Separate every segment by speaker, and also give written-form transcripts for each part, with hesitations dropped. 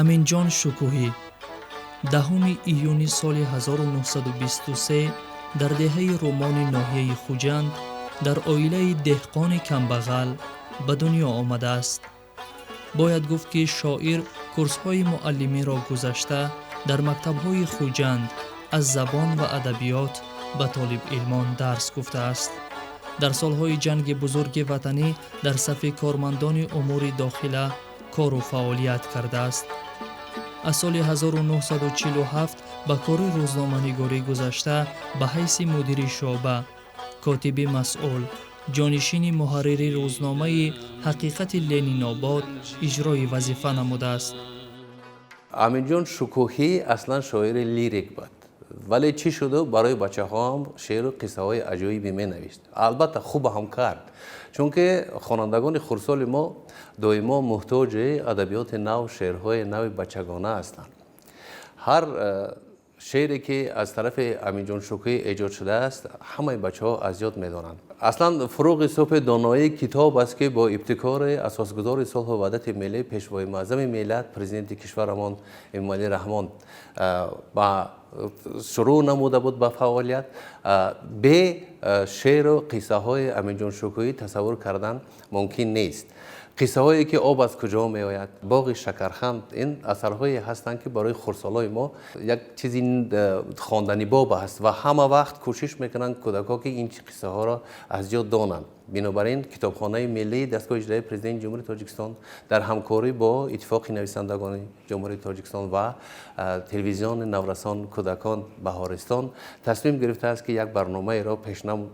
Speaker 1: Аминҷон Шукӯҳӣ 10 июни соли 1923 дар деҳаи Румони ноҳияи Хуҷанд дар оилаи деҳқони камбағал ба дунё омадааст. Бояд гуфт, ки шоир курсҳои муаллимиро гузашта, дар мактабҳои Хуҷанд аз забон ва адабиёт ба толибилмон дарс гуфтааст. Дар солҳои Ҷанги Бузурги Ватанӣ дар сафи кормандони умури дохила кору фаъолият кардааст. Аз соли 1947 ба кори рӯзноманигорӣ гузашта, ба ҳайси мудири шӯъба, котиби масъул, ҷонишини муҳаррири рӯзномаи «Ҳақиқати Ленинобод» иҷрои вазифа намудааст.
Speaker 2: Аминҷон Шукӯҳӣ аслан шоири лирик буд, вале чӣ шуду, барои бачаҳоам шеъру қиссаҳои аҷоибе менавишт. Албатта, хуб ҳам кард, чунки хонандагони хурдсоли мо доимо муҳтоҷи адабиёти нав, шеърҳои нави бачагона ҳастанд. Ҳар шеъре ки аз тарафи Аминҷон Шукӯҳӣ эҷод шудааст, ҳамаи бачаҳо аз ёд медонанд. Аслан «Фуруғи субҳи доноӣ» китоб аст, ки бо ибтикори асосгузори сулҳу ваҳдати миллӣ, Пешвои муаззами миллат, Президенти кишварамон Эмомалӣ Раҳмон ба шурӯъ намуда буд ба фаъолият. Бе шеъру қиссаҳои Аминҷон Шукӯҳӣ тасаввур кардан мумкин нест. Қиссаҳое ки «Об аз куҷо меояд», «Боғи шакарханд» — ин асарҳое ҳастанд, ки барои хурдсолои мо як чизи хонданибоб аст ва ҳама вақт кӯшиш мекунанд кӯдакҳо, ки ин қиссаҳоро аз ёд донанд. Бинобар ин Китобхонаи миллии дастгоҳи иҷроияи Президенти Ҷумҳурии Тоҷикистон дар ҳамкорӣ бо Иттифоқи нависандагони Ҷумҳурии Тоҷикистон ва телевизиони наврасон, кӯдакон «Баҳористон» тасмим гирифтааст, ки як барномаеро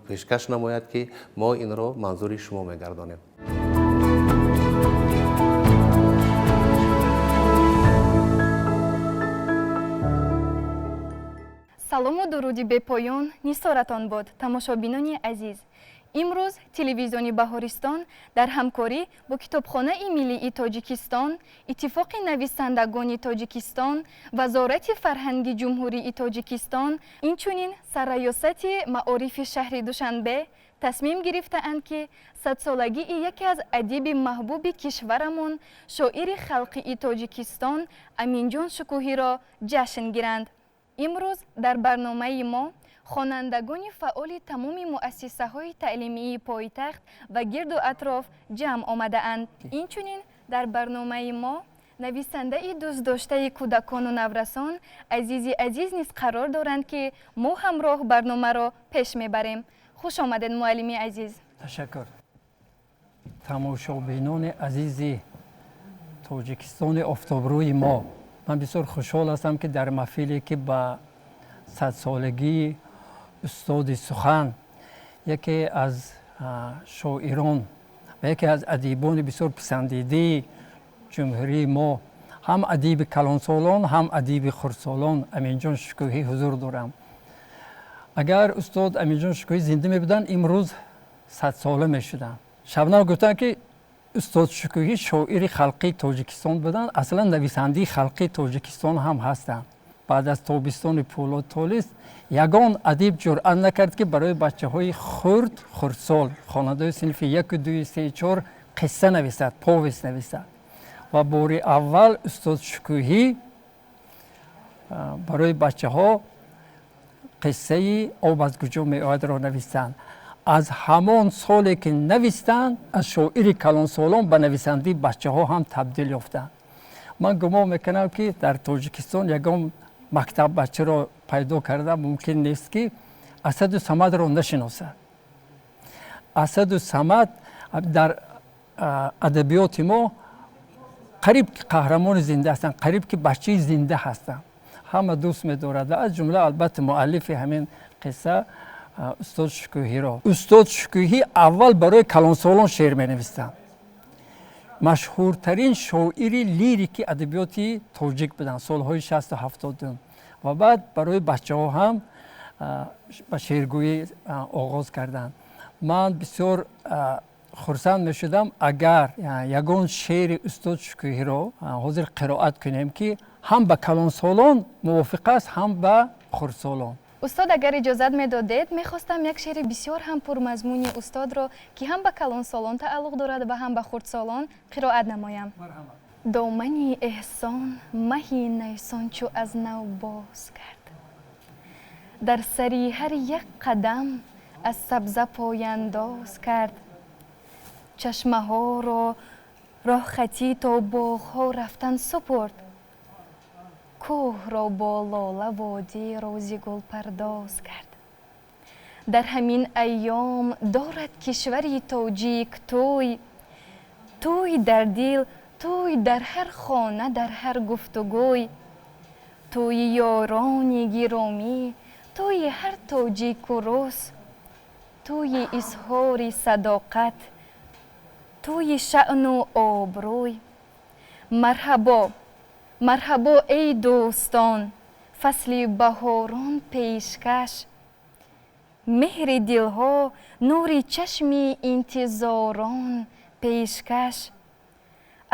Speaker 2: пешкаш намояд, ки мо инро манзури шумо мегардонем.
Speaker 3: Салому дуруди бепоён нисоратон бод, тамошобинони азиз. Имрӯз телевизиони «Баҳористон» дар ҳамкорӣ бо Китобхонаи миллии Тоҷикистон, Иттифоқи нависандагони Тоҷикистон, Вазорати фарҳанги Ҷумҳурии Тоҷикистон, инчунин Сарраёсати маорифи шаҳри Душанбе тасмим гирифтаанд, ки садсолагии яке аз адиби маҳбуби кишварамон, шоири халқии Тоҷикистон Аминҷон Шукӯҳиро ҷашн гиранд. Имрӯз дар барномаи мо хонандагони фаъоли тамоми муассисаҳои таълимии пойтахт ва гирду атроф ҷамъ омадаанд. Инчунин дар барномаи мо нависандаи дӯстдоштаи кӯдакону наврасон Азизи Азиз низ қарор доранд, ки мо ҳамроҳ барномаро пеш мебарем. Хуш омадед, муаллими азиз.
Speaker 4: Ташаккур. Тамошобинони азизи Тоҷикистони офтобрӯи мо, ман бисёр хушҳол ҳастам, ки дар маҳфиле, ки ба садсолагии устоди сухан, яке аз шоирон ва яке аз адибони бисёр писандидаи ҷумҳурии мо, ҳам адиби калонсолон, ҳам адиби хурдсолон Аминҷон Шукӯҳӣ ҳузур дорам. Агар устод Аминҷон Шукӯҳӣ зинда мебуданд, имрӯз садсола мешуданд. Шабнам гуфтанд, ки устод Шукӯҳӣ шоири халқии Тоҷикистон буданд, аслан нависандаи халқии Тоҷикистон ҳам ҳастанд. Баъд аз «Тобистони пӯлод толист» ягон адиб ҷуръат накард, ки барои бачаҳои хурд, хурдсол, хонандаҳои синфи яку, дуи, се, чор қисса нависад, повесть нависад. Ва бори аввал устод Шукӯҳӣ барои бачаҳо қиссаи «Об аз куҷо меоядро» навистанд. Аз ҳамон соле ки навистанд, аз шоири калонсолон ба нависандаи бачаҳо ҳам табдил ёфтанд. Ман гумон мекунам, ки дар Тоҷикистон ягон мактаб бачаро пайдо карда мумкин нест, ки Асаду Самадро нашиносад. Асаду Самад дар адабиёти мо қариб ки қаҳрамони зинда ҳастанд, қариб ки бачаи зинда ҳастанд, ҳама дӯст медорад, аз ҷумла, албатта, муаллифи ҳамин қисса устод Шукӯҳиро. Устод Шукӯҳӣ аввал барои калонсолон шеър менавистанд. Машҳуртарин шоири лирики адабиёти тоҷик буданд солҳои шасту ҳафтодум ва баъд барои бачаҳо ҳам ба шеъргӯӣ оғоз карданд. Ман бисёр хурсанд мешудам, агар ягон шеъри устод Шукӯҳиро ҳозир қироат кунем, ки ҳам ба калонсолон мувофиқ аст, ҳам ба хурдсолон.
Speaker 3: Устод, агар иҷозат медодед, мехостам як шеъри бисёр ҳам пурмазмуни устодро, ки ҳам ба калонсолон тааллуқ дорад ва ҳам ба хурдсолон, қироат намоям. Домани эҳсон маҳи найсон чу аз нав боз кард. Дар сари ҳар як қадам аз сабза пояндоз кард. Чашмаҳоро роҳхатӣ то боғҳо рафтан супурд. Кӯҳро бо лола водӣ рози гулпардоз кард. Дар ҳамин айём дорад кишвари тоҷик тӯй. Тӯй дар дил, тӯй дар ҳар хона, дар ҳар гуфтугӯй. Тӯйи ёрони гиромӣ, тӯйи ҳар тоҷику рус. Тӯйи изҳори садоқат, тӯйи шаъну обрӯй. Марҳабо, марҳабо, эй дӯстон, фасли баҳорон пешкаш. Меҳри дилҳо, нури чашми интизорон пешкаш.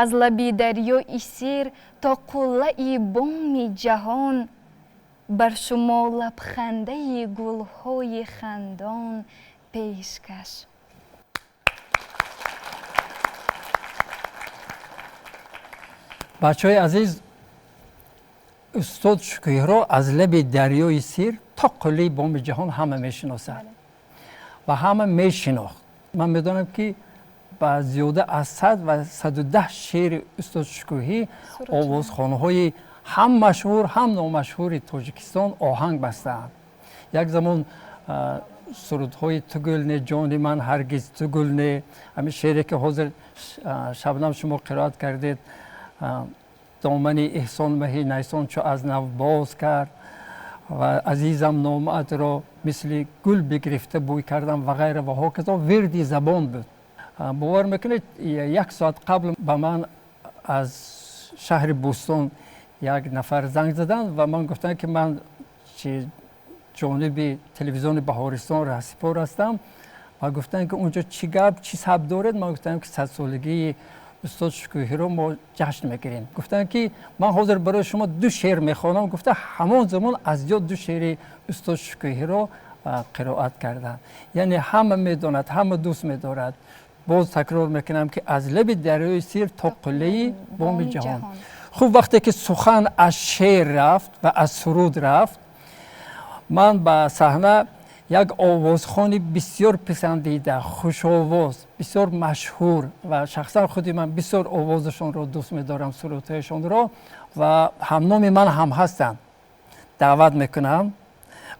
Speaker 3: Аз лаби дарёи Сир то қуллаи боми ҷаҳон, бар шумо лабхандаи гулҳои хандон пешкаш.
Speaker 4: Бачаҳои азиз, устод Шукӯҳиро аз лаби дарёи Сир то қуллаи боми ҷаҳон ҳама мешиносад ва ҳама мешинохт. Ман медонам, ки ба зиёда аз 100 ва 110 шеъри устод Шукӯҳӣ овозхонҳои ҳам машҳур, ҳам номашҳури Тоҷикистон оҳанг бастаанд. Як замон сурудҳои «Ту гул не, ҷони ман, ҳаргиз ту гул не», ҳамин шеъре ки ҳозир Шабнам шумо қироат кардед, «Домани эҳсон маҳи найсон чу аз нав боз кард» ва «Азизам, номаатро мисли гул бигирифта бӯй кардам» ва ғайра ва ҳоказо вирди забон буд. Бовар мекунед, як соат қабл ба ман аз шаҳри Бӯстон як нафар занг заданд ва ман гуфтанд, ки ман ҷониби телевизиони Баҳористон раҳсипор ҳастам, ва гуфтанд, ки унҷо чӣ гап, чӣ сабт доред? Ман гуфтам, ки садсолагии устод Шукӯҳиро мо ҷашн мегирем. Гуфтанд, ки ман ҳозир барои шумо ду шеър мехонам. Гуфта, ҳамон замон аз ёд ду шеъри устод Шукӯҳиро қироат карданд. Яъне ҳама медонад, ҳама дӯст медорад. Боз такрор мекунам, ки аз лаби дарёи Сир то қуллаи боми ҷаҳон. Хуб, вақте ки сухан аз шеър рафт ва аз суруд рафт, ман ба саҳна як овозхони бисёр писандида, хушовоз, бисёр машҳур ва шахсан худи ман бисёр овозашонро дӯст медорам, сурудҳояшонро, ва ҳамноми ман ҳам ҳастанд, даъват мекунам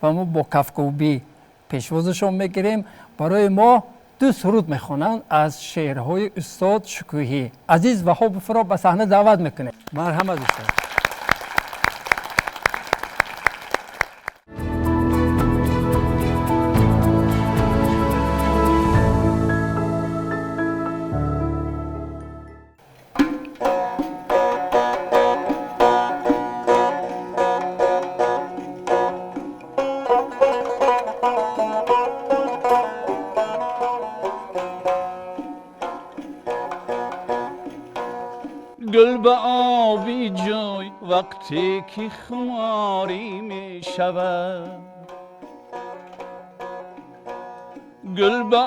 Speaker 4: ва мо бо кафкӯбӣ пешвозашон мегирем. Барои мо ду суруд мехонанд аз шеърҳои устод Шукӯҳӣ. Азиз Ваҳобовро ба саҳна даъват мекунем. Марҳамат, устод.
Speaker 5: Гул ба оби ҷӯй вақте ки хуморӣ мешавад, гул ба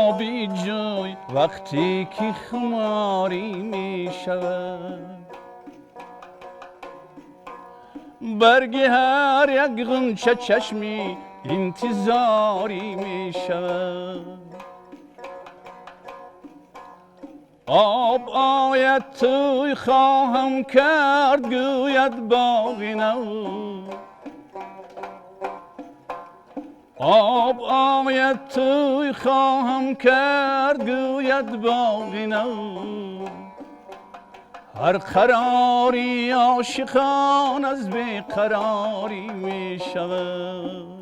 Speaker 5: оби ҷӯй вақте ки хуморӣ мешавад, барги ҳар як ғунча чашми интизорӣ мешавад. Об ояд, тӯй хоҳам кард, гӯяд боғи нав. Об ояд, тӯй хоҳам кард, гӯяд боғи нав. Ҳар қарори ошиқон аз беқарорӣ мешавад,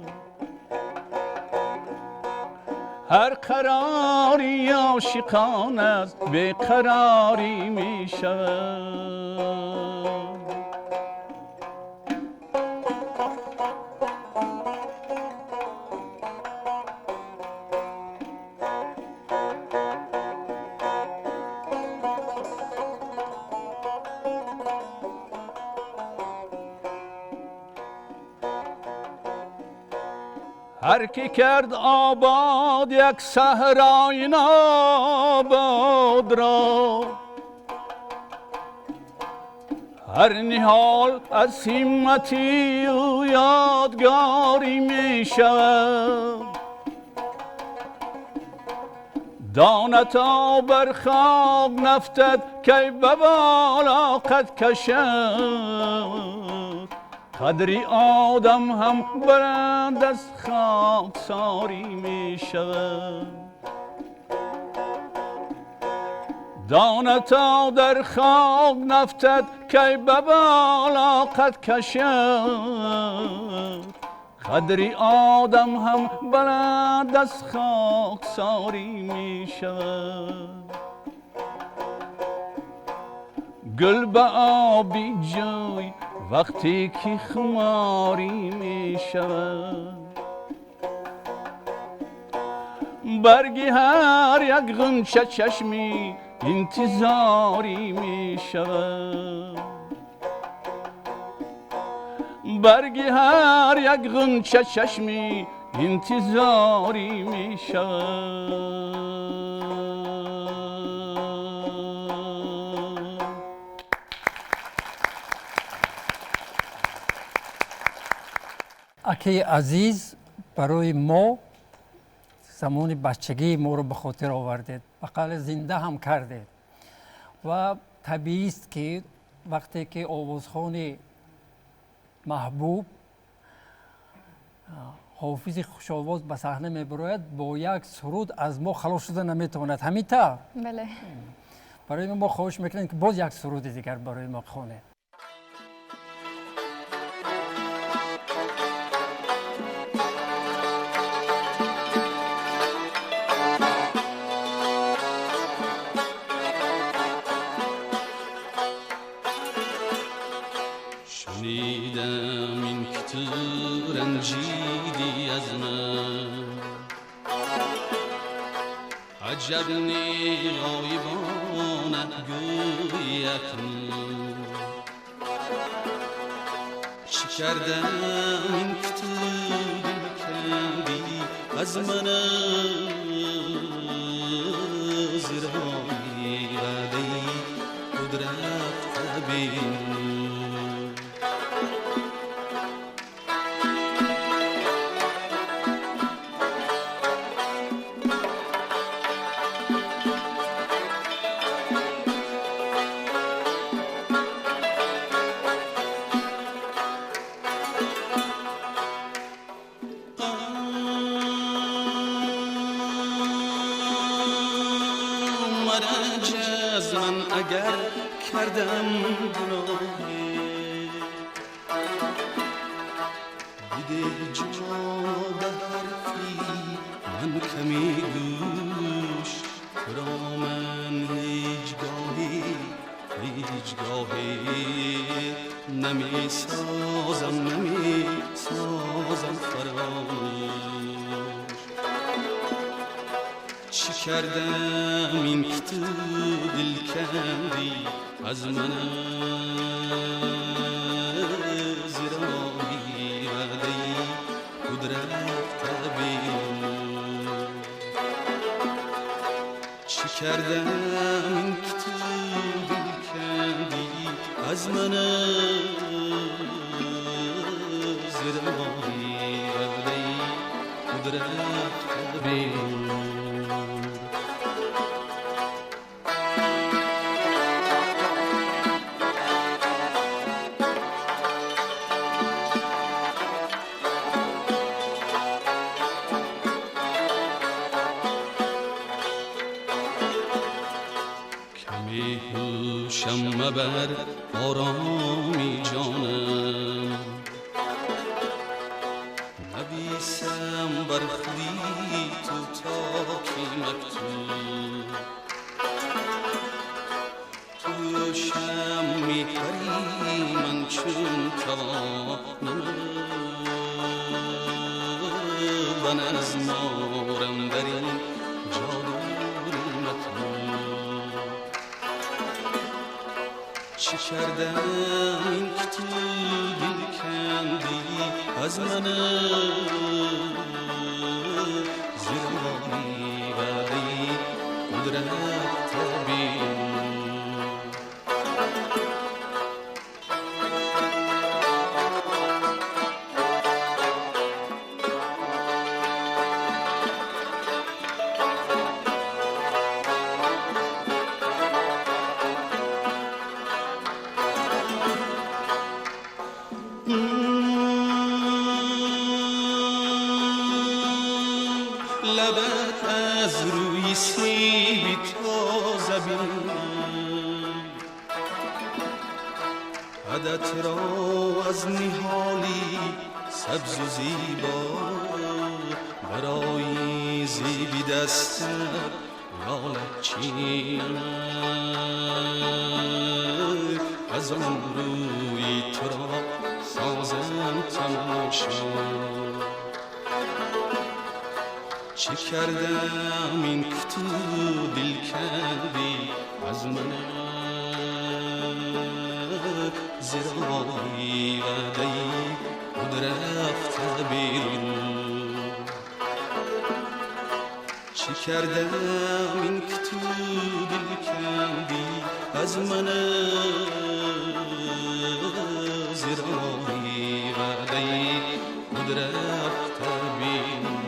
Speaker 5: ҳар қарори ошиқон аз беқарорӣ мешавад. Ҳар ки кард обод як саҳрои нободро, Ҳар ниҳол аз ҳиммати ӯ ёдгорӣ мешавад. Дона то бар хок нафтад, кай ба боло қад кашад. Қадри одам ҳам баланд аз хоксорӣ мешавад. Дона то дар хок нафтад, кай ба боло қад кашад. Қадри одам ҳам баланд аз хоксорӣ мешавад. Гул ба оби ҷӯй вақте ки хуморӣ мешавад. Барги ҳар як ғунча чашми интизорӣ мешавад. Барги ҳар як ғунча чашми интизорӣ мешавад.
Speaker 4: Акаи азиз, барои мо замони бачагии моро ба хотир овардед, ба қавле зинда ҳам кардед. Ва табиист, ки вақте ки овозхони маҳбуб, ҳофизи хушовоз ба саҳна мебарояд, бо як суруд аз мо халос шуда наметавонад. Ҳамин тавр?
Speaker 3: Бале.
Speaker 4: Барои мо хоҳиш мекунем, ки боз як суруди дигар барои мо хонед.
Speaker 5: Шунидам ин ки ту ранҷидӣ аз ман, аҷаб ни ғоибона гӯӣ акнун. Чӣ кардам ин ки ту дил кандӣ аз ман, зирои ваъдаи худ рафта берун. اگر کردم گناهی، بده جواب حرفی من کمی گوش. تو را من هیچگاهی هیچگاهی نمی سازم، نمی سازم فراموش. چی کردم این که تو دل کندی از من، زیرایی وعده خود رفته بیرون. چی کردم این که تو دل کندی از من، زیرایی وعده خود رفته بیرون. مبر آرامی جانم، نویسم بر خودی تو تا کی مکتوب. تو شم میپری من چون توانم، من از مارم در این جادوی مطلوب. چی کردم این که تو دل کندی از من، زیرایی وعده خود رفته بیرون. لبت از روی سیبی تازه بینم. قدت را از نهالی سبز و زیبا، برای زیبی دستت لاله چینم. از آن روی تو را سازم تماشا، چه کردم این که تو دل کندی از من؟ زراعی وعده خود رفته بیرون. چه کردم این که تو دل کندی از من؟ زراعی وعده خود رفته بیرون.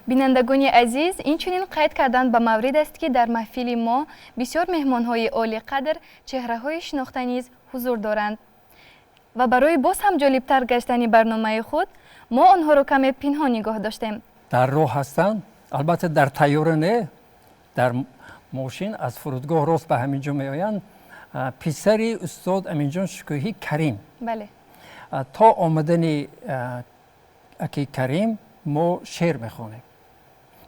Speaker 3: Бинандагони азиз, инчунин қайд кардан ба маврид аст, ки дар маҳфили мо бисёр меҳмонҳои олиқадр, чеҳраҳои шинохта низ ҳузур доранд ва барои боз ҳам ҷолибтар гаштани барномаи худ мо онҳоро каме пинҳон нигоҳ доштем.
Speaker 4: Дар роҳ ҳастанд, албатта дар тайёра не, дар мошин аз фурудгоҳ рост ба ҳамин ҷо меоянд. Писари устод Аминҷон Шукӯҳӣ, Карим.
Speaker 3: Бале.
Speaker 4: То омадани аки Карим мо шеър мехонем.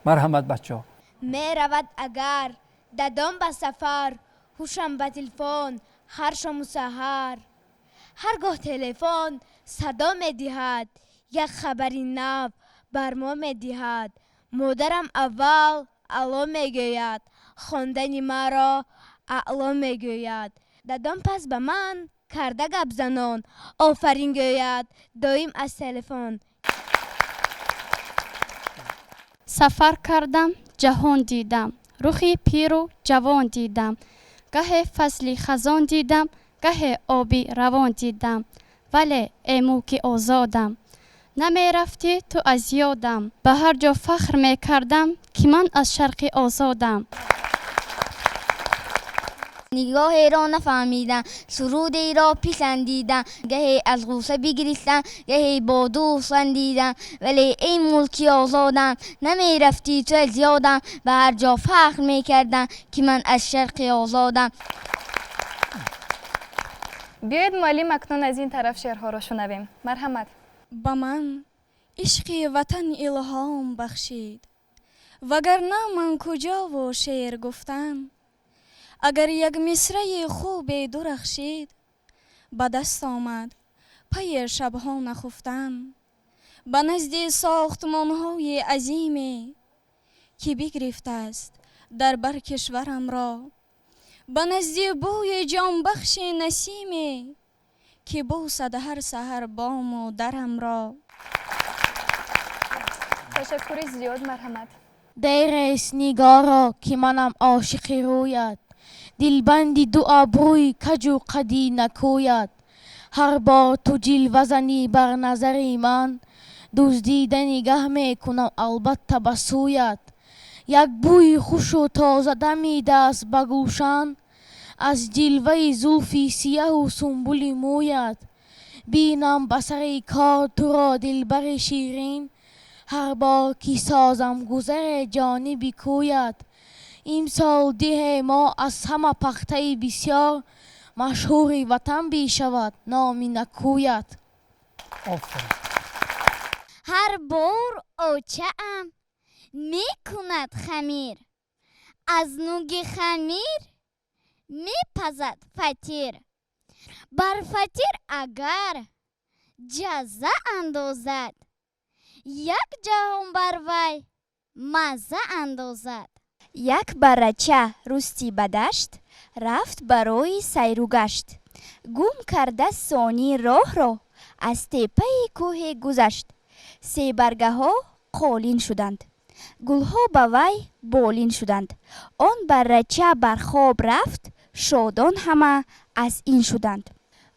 Speaker 4: Марҳамат, бачаҳо.
Speaker 6: Меравад агар дадом ба сафар, ҳушам ба телефон ҳар шому саҳар. Ҳар гоҳ телефон садо медиҳад, як хабари нав бар мо медиҳад. Модарам аввал алло мегӯяд, хондани маро аъло мегӯяд. Дадом пас ба ман карда гапзанон офарин гӯяд доим аз телефон.
Speaker 7: Сафар кардам, ҷаҳон дидам, рухи пиру ҷавон дидам, гаҳе фасли хазон дидам, гаҳе оби равон дидам, вале э мулки озодам, намерафтӣ ту аз ёдам, ба ҳар ҷо фахр мекардам, ки ман аз шарқи озодам.
Speaker 6: Нигоҳеро нафаҳмидам, сурудеро писандидам, гаҳе аз ғусса бигиристам, гаҳе бо дӯст хандидам, вале эй мулки озодам, намерафтӣ ту аз ёдам, ба ҳар ҷо фахр мекардам, ки ман аз шарқи озодам.
Speaker 3: Биёед, муаллим, акнун аз ин тараф шеърҳоро шунавем. Марҳамат.
Speaker 8: Ба ман ишқи ватан илҳом бахшид, вагарна ман куҷову шеър гуфтан. Агар як мисраи хубе дурахшид, ба даст омад пайи шабҳо нахуфтан. Ба назди сохтмонҳои азиме, ки бигирифтааст дар бар кишварамро, ба назди бӯи ҷонбахши насиме, ки бӯсад ҳар саҳар бому дарамро.
Speaker 3: Ташаккури зиёд, марҳамат.
Speaker 9: Дерест, нигоро, ки манам ошиқи рӯят, дилбанди ду обрӯи каҷу қади накӯяд. Ҳар бор ту ҷилва занӣ бар назари ман, дуздида нигаҳ мекунам албатта ба сӯят. Як бӯи хушу тоза дамидааст ба гулшан аз ҷилваи зулфи сияҳу сумбули мӯят. Бинам ба сари кор туро, дилбари ширин, ҳар бор ки созам гузаре ҷониби кӯят. Имсол диҳе мо аз ҳама пахтаи бисёр, машҳури ватан бишавад номи накӯят.
Speaker 6: Ҳар бор очаам мекунад хамир, аз нуги хамир мепазад фатир. Бар фатир агар ҷаза андозад, як ҷаҳон бар вай мазза андозад.
Speaker 10: Як баррача русти ба дашт рафт барои сайру гашт. Гум карда сонӣ роҳро аз теппаи кӯҳе гузашт. Себаргаҳо қолин шуданд, гулҳо ба вай болин шуданд. Он баррача бар хоб рафт, шодон ҳама аз ин шуданд.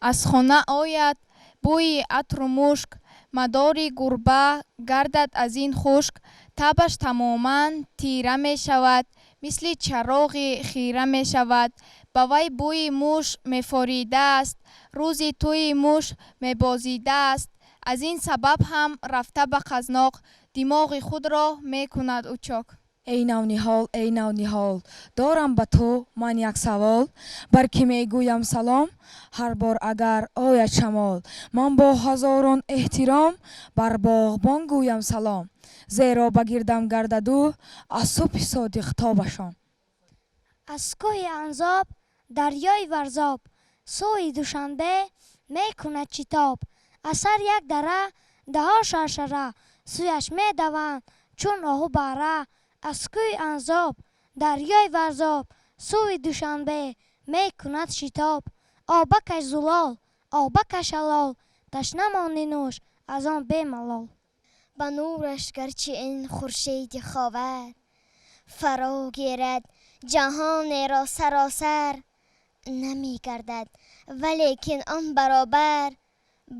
Speaker 11: Аз хона ояд бӯи атру мушк, Мадори гурба гардад аз ин хушк, табаш тамоман тира мешавад, мисли чароғи хира мешавад. Ба вай бӯи муш мефоридааст, рӯзи тӯи муш мебозидааст. Аз ин сабаб ҳам рафта ба қазноқ димоғи худро мекунад ӯ чок.
Speaker 12: Эй навниҳол, эй навниҳол, дорам ба ту ман як савол. Бар кӣ мегӯям салом ҳар бор агар ояд шамол? Ман бо ҳазорон эҳтиром бар боғбон гӯям салом, зеро ба гирдам гардаду аз субҳи содиқ тобашон.
Speaker 13: Аз кӯҳи Анзоб, дарёи Варзоб, сӯи Душанбе мекунад шитоб. Аз сар як дара даҳо шаршара сӯяш медаванд чун оҳу бара. Аз кӯҳи Анзоб, дарёи Варзоб, сӯи Душанбе мекунад шитоб. Обакаш зулол, обакаш ҳалол, ташна монӣ нӯш аз он бемалол.
Speaker 14: Ба нураш гарчи ин хуршеди ховар фаро гирад ҷаҳонеро саросар, намегардад валекин он баробар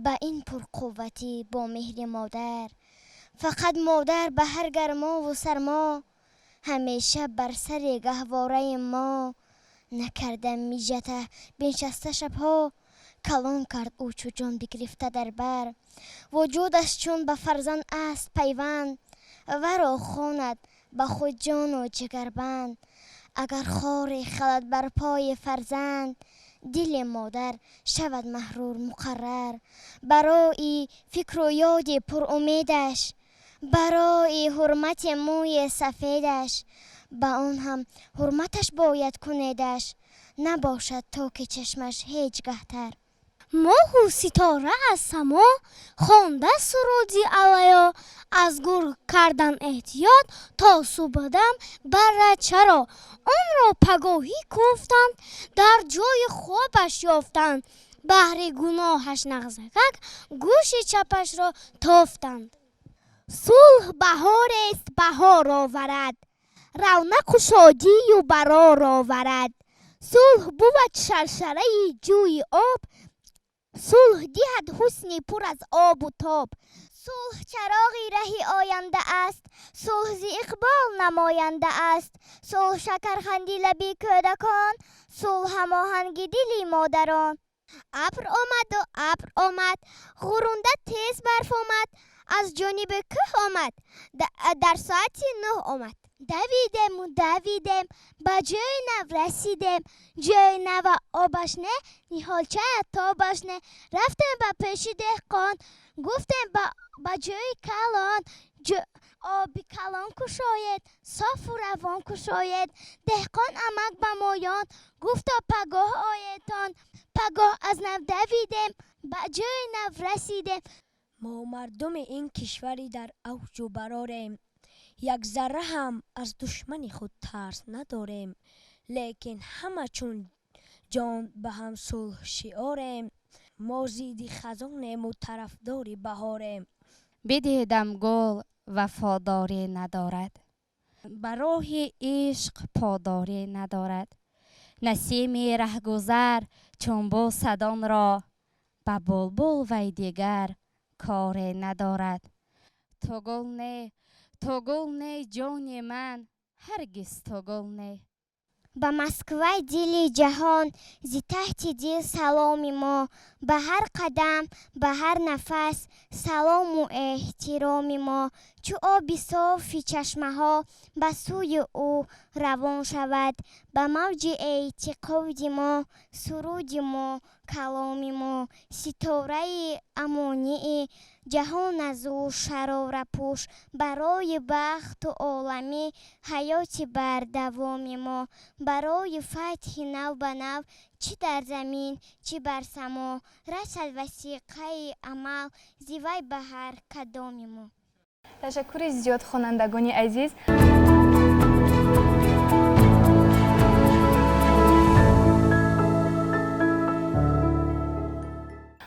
Speaker 14: ба ин пурқувватӣ бо меҳри модар. Фақат модар ба ҳар гармову сармо ҳамеша бар сари гаҳвораи мо. Накарда мижата биншаста шабҳо, калон кард ӯ чу ҷон бигирифта дар бар. Вуҷудаш чун ба фарзанд аст пайванд, варо хонад ба худ ҷону ҷигарбанд. Агар хоре халад бар пои фарзанд, дили модар шавад маҳрур муқаррар. Барои фикру ёди пурумедаш, барои ҳурмати мӯи сафедаш, ба он ҳам ҳурматаш бояд кунедаш, набошад то ки чашмаш ҳеҷ гаҳтар.
Speaker 13: Моҳу ситора аз само хонда суруди алайо, аз гург кардан эҳтиёт то субҳдам барад чаро. Онро пагоҳӣ кофтанд, дар ҷои хобаш ёфтанд, баҳри гуноҳаш нағзакак гӯши чапашро тофтанд.
Speaker 15: Сулҳ баҳорест, баҳор оварад, равнақу шодию барор оварад. Сулҳ бувад шаршараи ҷӯи об, сулҳ диҳад ҳусни пур аз обу тоб.
Speaker 14: Сулҳ чароғи раҳи оянда аст, сулҳ зи иқбол намоянда аст. Сулҳ шакарханди лаби кӯдакон, сулҳ ҳамоҳанги дили модарон.
Speaker 15: Абр омаду абр омад, ғурунда тез барф омад, аз ҷониби кӯҳ омад, дар соати 9 омад. Давидему давидем, ба ҷои нав расидем, ҷои нава обаш не, ниҳолчая тобаш не. Рафтем ба пеши деҳқон, гуфтем ба ҷои калон, оби калон кушоед, софу равон кушоед. Деҳқон амак ба моён, гуфто пагоҳ оедтон. Пагоҳ аз нав давидем, ба ҷои нав расидем.
Speaker 16: Мо мардуми ин кишвари дар авҷу барорем, як зарра ҳам аз душмани худ тарс надорем, лекин ҳама чун ҷон ба ҳам сулҳ шиорем. Мо зидди хазонему тарафдори баҳорем.
Speaker 7: Бидидам гул вафодорӣ надорад, ба роҳи ишқ подорӣ надорад. Насими раҳгузар чун бусад онро, ба булбул вай дигар коре надорад. Ту гул не, ту гул не, ҷони ман, ҳаргиз ту гул не.
Speaker 14: Ба Москваи дили ҷаҳон зи таҳти дил саломи мо, ба ҳар қадам, ба ҳар нафас салому эҳтироми мо. Чу оби софи чашмаҳо ба сӯи ӯ равон шавад, ба мавҷи эътиқоди мо суруди мо, каломи мо. Ситораи амонии ҷаҳон аз ӯ шарорапӯш, барои бахту оламӣ ҳаёти бардавоми мо. Барои фатҳи нав ба нав чӣ дар замин, чӣ бар само, расад васиқаи амал зи вай ба ҳар кадоми мо.
Speaker 3: Ташаккури зиёд, хонандагони азиз.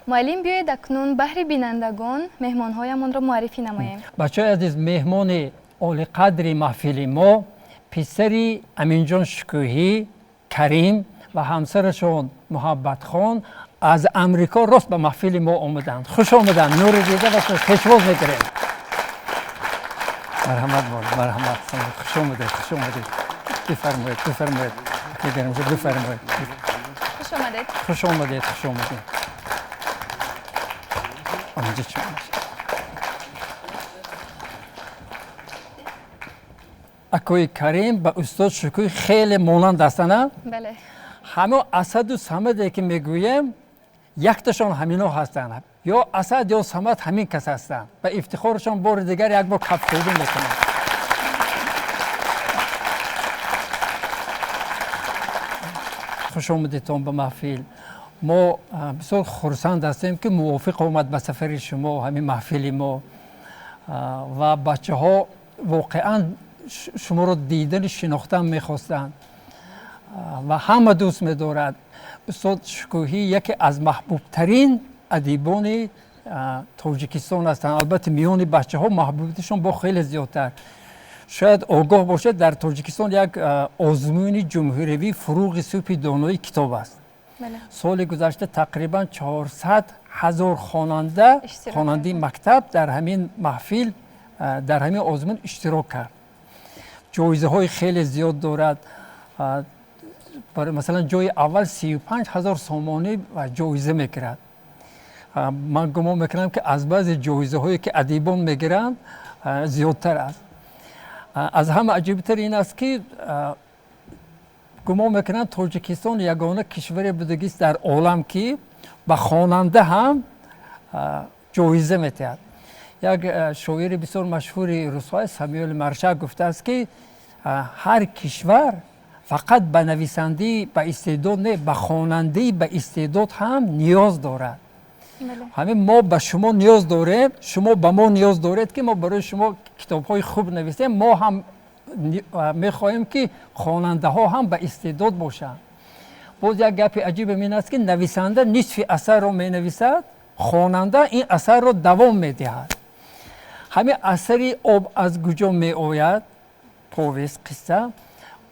Speaker 3: Муаллим, биёед акнун баҳри бинандагон меҳмонҳоямонро муаррифӣ намоем.
Speaker 4: Бачаҳои азиз, меҳмони олиқадри маҳфили мо писари Аминҷон Шукӯҳӣ Карим ва ҳамсарашон Муҳаббатхон Аз Амрико рост ба маҳфили мо омаданд. Хуш омаданд, нури дида ва пешвоз мекунем. Марҳамат, марҳамат, хуш омадед, хуш омадед. Бифармоед, бифармоед, бифармоед.
Speaker 3: Хуш омадед.
Speaker 4: Хуш омадед, хуш омадед. Онҷо чӣ? Акои Карим ба устод Шукӯҳӣ хеле монанд ҳастанд.
Speaker 3: Бале.
Speaker 4: Ҳамон Асаду Самаде ки мегӯем, якташон ҳамино ҳастанд. Ё Асад ё Самад ҳамин кас ҳастанд. Ба ифтихорашон бори дигар як бор кафкӯбӣ мекунем. Хуш омадедтон ба маҳфил. Мо бисёр хурсанд ҳастем, ки мувофиқ омад ба сафари шумо ҳамин маҳфили мо, ва бачаҳо воқеан шуморо дидану шинохтан мехостанд ва ҳама дӯст медорад. Устод Шукӯҳӣ яке аз маҳбубтарин адибони Тоҷикистон ҳастанд. Албатта, миёни бачаҳо маҳбубияташон бо хеле зиёдтар. Шояд огоҳ бошед, дар Тоҷикистон як озмуни ҷумҳуриявии фуруғи субҳи донои китоб аст. Соли гузашта тақрибан 400 000 хонанда, хонандаи мактаб дар ҳамин маҳфил, дар ҳамин озмун иштирок кард. Ҷоизаҳои хеле зиёд дорад. Масалан, ҷои аввал 35 000 сомонӣ ҷоиза мегирад. Ман гумон мекунам, ки аз баъзе ҷоизаҳое ки адибон мегиранд, зиёдтар аст. Аз ҳама аҷибтар ин аст, ки гумон мекунам, Тоҷикистон ягона кишваре будагист дар олам, ки ба хонанда ҳам ҷоиза метиҳад. Як шоири бисёр машҳури русҳо, Самюэл Маршак, гуфтааст, ки ҳар кишвар фақат ба нависандаи ба истеъдод не, ба хонандаи ба истеъдод ҳам ниёз дорад. Ҳамин мо ба шумо ниёз дорем, шумо ба мо ниёз доред, ки мо барои шумо китобҳои хуб нависем. Мо ҳам мехоҳем, ки хонандаҳо ҳам ба истеъдод бошанд. Боз як гапи аҷибам ин аст, ки нависанда нисфи асарро менависад, хонанда ин асарро давом медиҳад. Ҳамин асари «Об аз куҷо меояд», повесть, қисса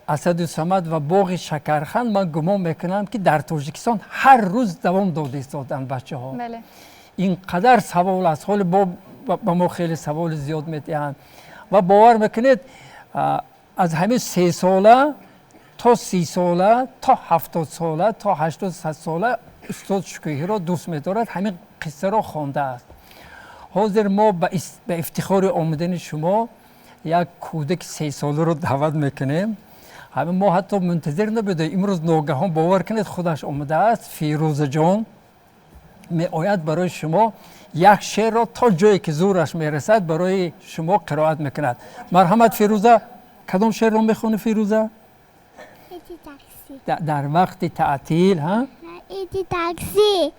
Speaker 4: «Асаду Самад» ва «Боғи шакарханд», ман гумон мекунам, ки дар Тоҷикистон ҳар рӯз давом дода истоданд бачаҳо. Ин қадар савол аст, ҳоле ба мо хеле саволи зиёд медиҳанд. Ва бовар мекунед, аз ҳамин 3 сола то 30 сола, то 70 сола, то 80, 100 сола устод Шукӯҳиро дӯст медорад, ҳамин қиссаро хондааст. Ҳозир мо ба ифтихори омадани шумо як кӯдаки 3 соларо даъват мекунем. Ҳамин мо ҳатто мунтазир набудем, имрӯз ногаҳон, бовар кунед, худаш омадааст. Фирӯзаҷон меояд, барои шумо як шеърро то ҷое ки зӯраш мерасад барои шумо қироат мекунад. Марҳамат, Фирӯза. Кадом шеърро мехонӣ, Фирӯза? Дар вақти таътил?
Speaker 15: Такси.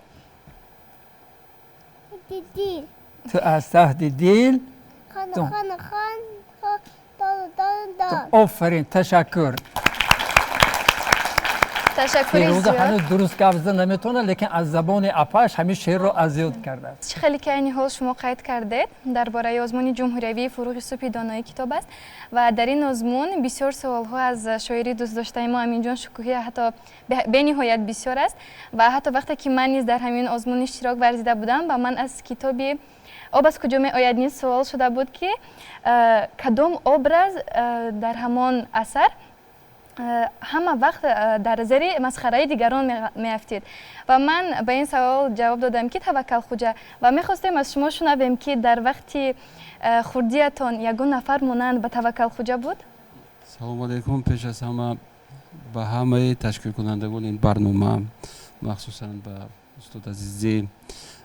Speaker 4: Ту аз таҳти дил.
Speaker 15: Хон хон.
Speaker 4: Офарин, ташаккур.
Speaker 3: Ташаккури.
Speaker 4: Фирӯза ҳанӯз дуруст гап зада наметавонад, лекин аз забони апааш ҳамин шеърро аз ёд кардааст.
Speaker 3: Чӣ хеле ки айни ҳол шумо қайд кардед, дар бораи озмуни ҷумҳуриявии фуруғи субҳи донои китоб аст ва дар ин озмун бисёр саволҳо аз шоири дӯстдоштаи мо Аминҷон Шукӯҳӣ ҳатто бениҳоят бисёр аст. Ва ҳатто вақте ки ман низ дар ҳамин озмун иштирок варзида будам, ба ман аз китоби «Об аз куҷо меояд» низ суол шуда буд, ки кадом образ дар ҳамон асар ҳама вақт дар зери масхараи дигарон меафтид. Ва ман ба ин савол ҷавоб додам, ки Таваккалхуҷа. Ва мехостем аз шумо шунавем, ки дар вақти хурдиятон ягон нафар монанд ба Таваккалхуҷа буд?
Speaker 5: Салому алайкум. Пеш аз ҳама ба ҳамаи ташкилкунандагони ин барнома, махсусан ба устод Азизӣ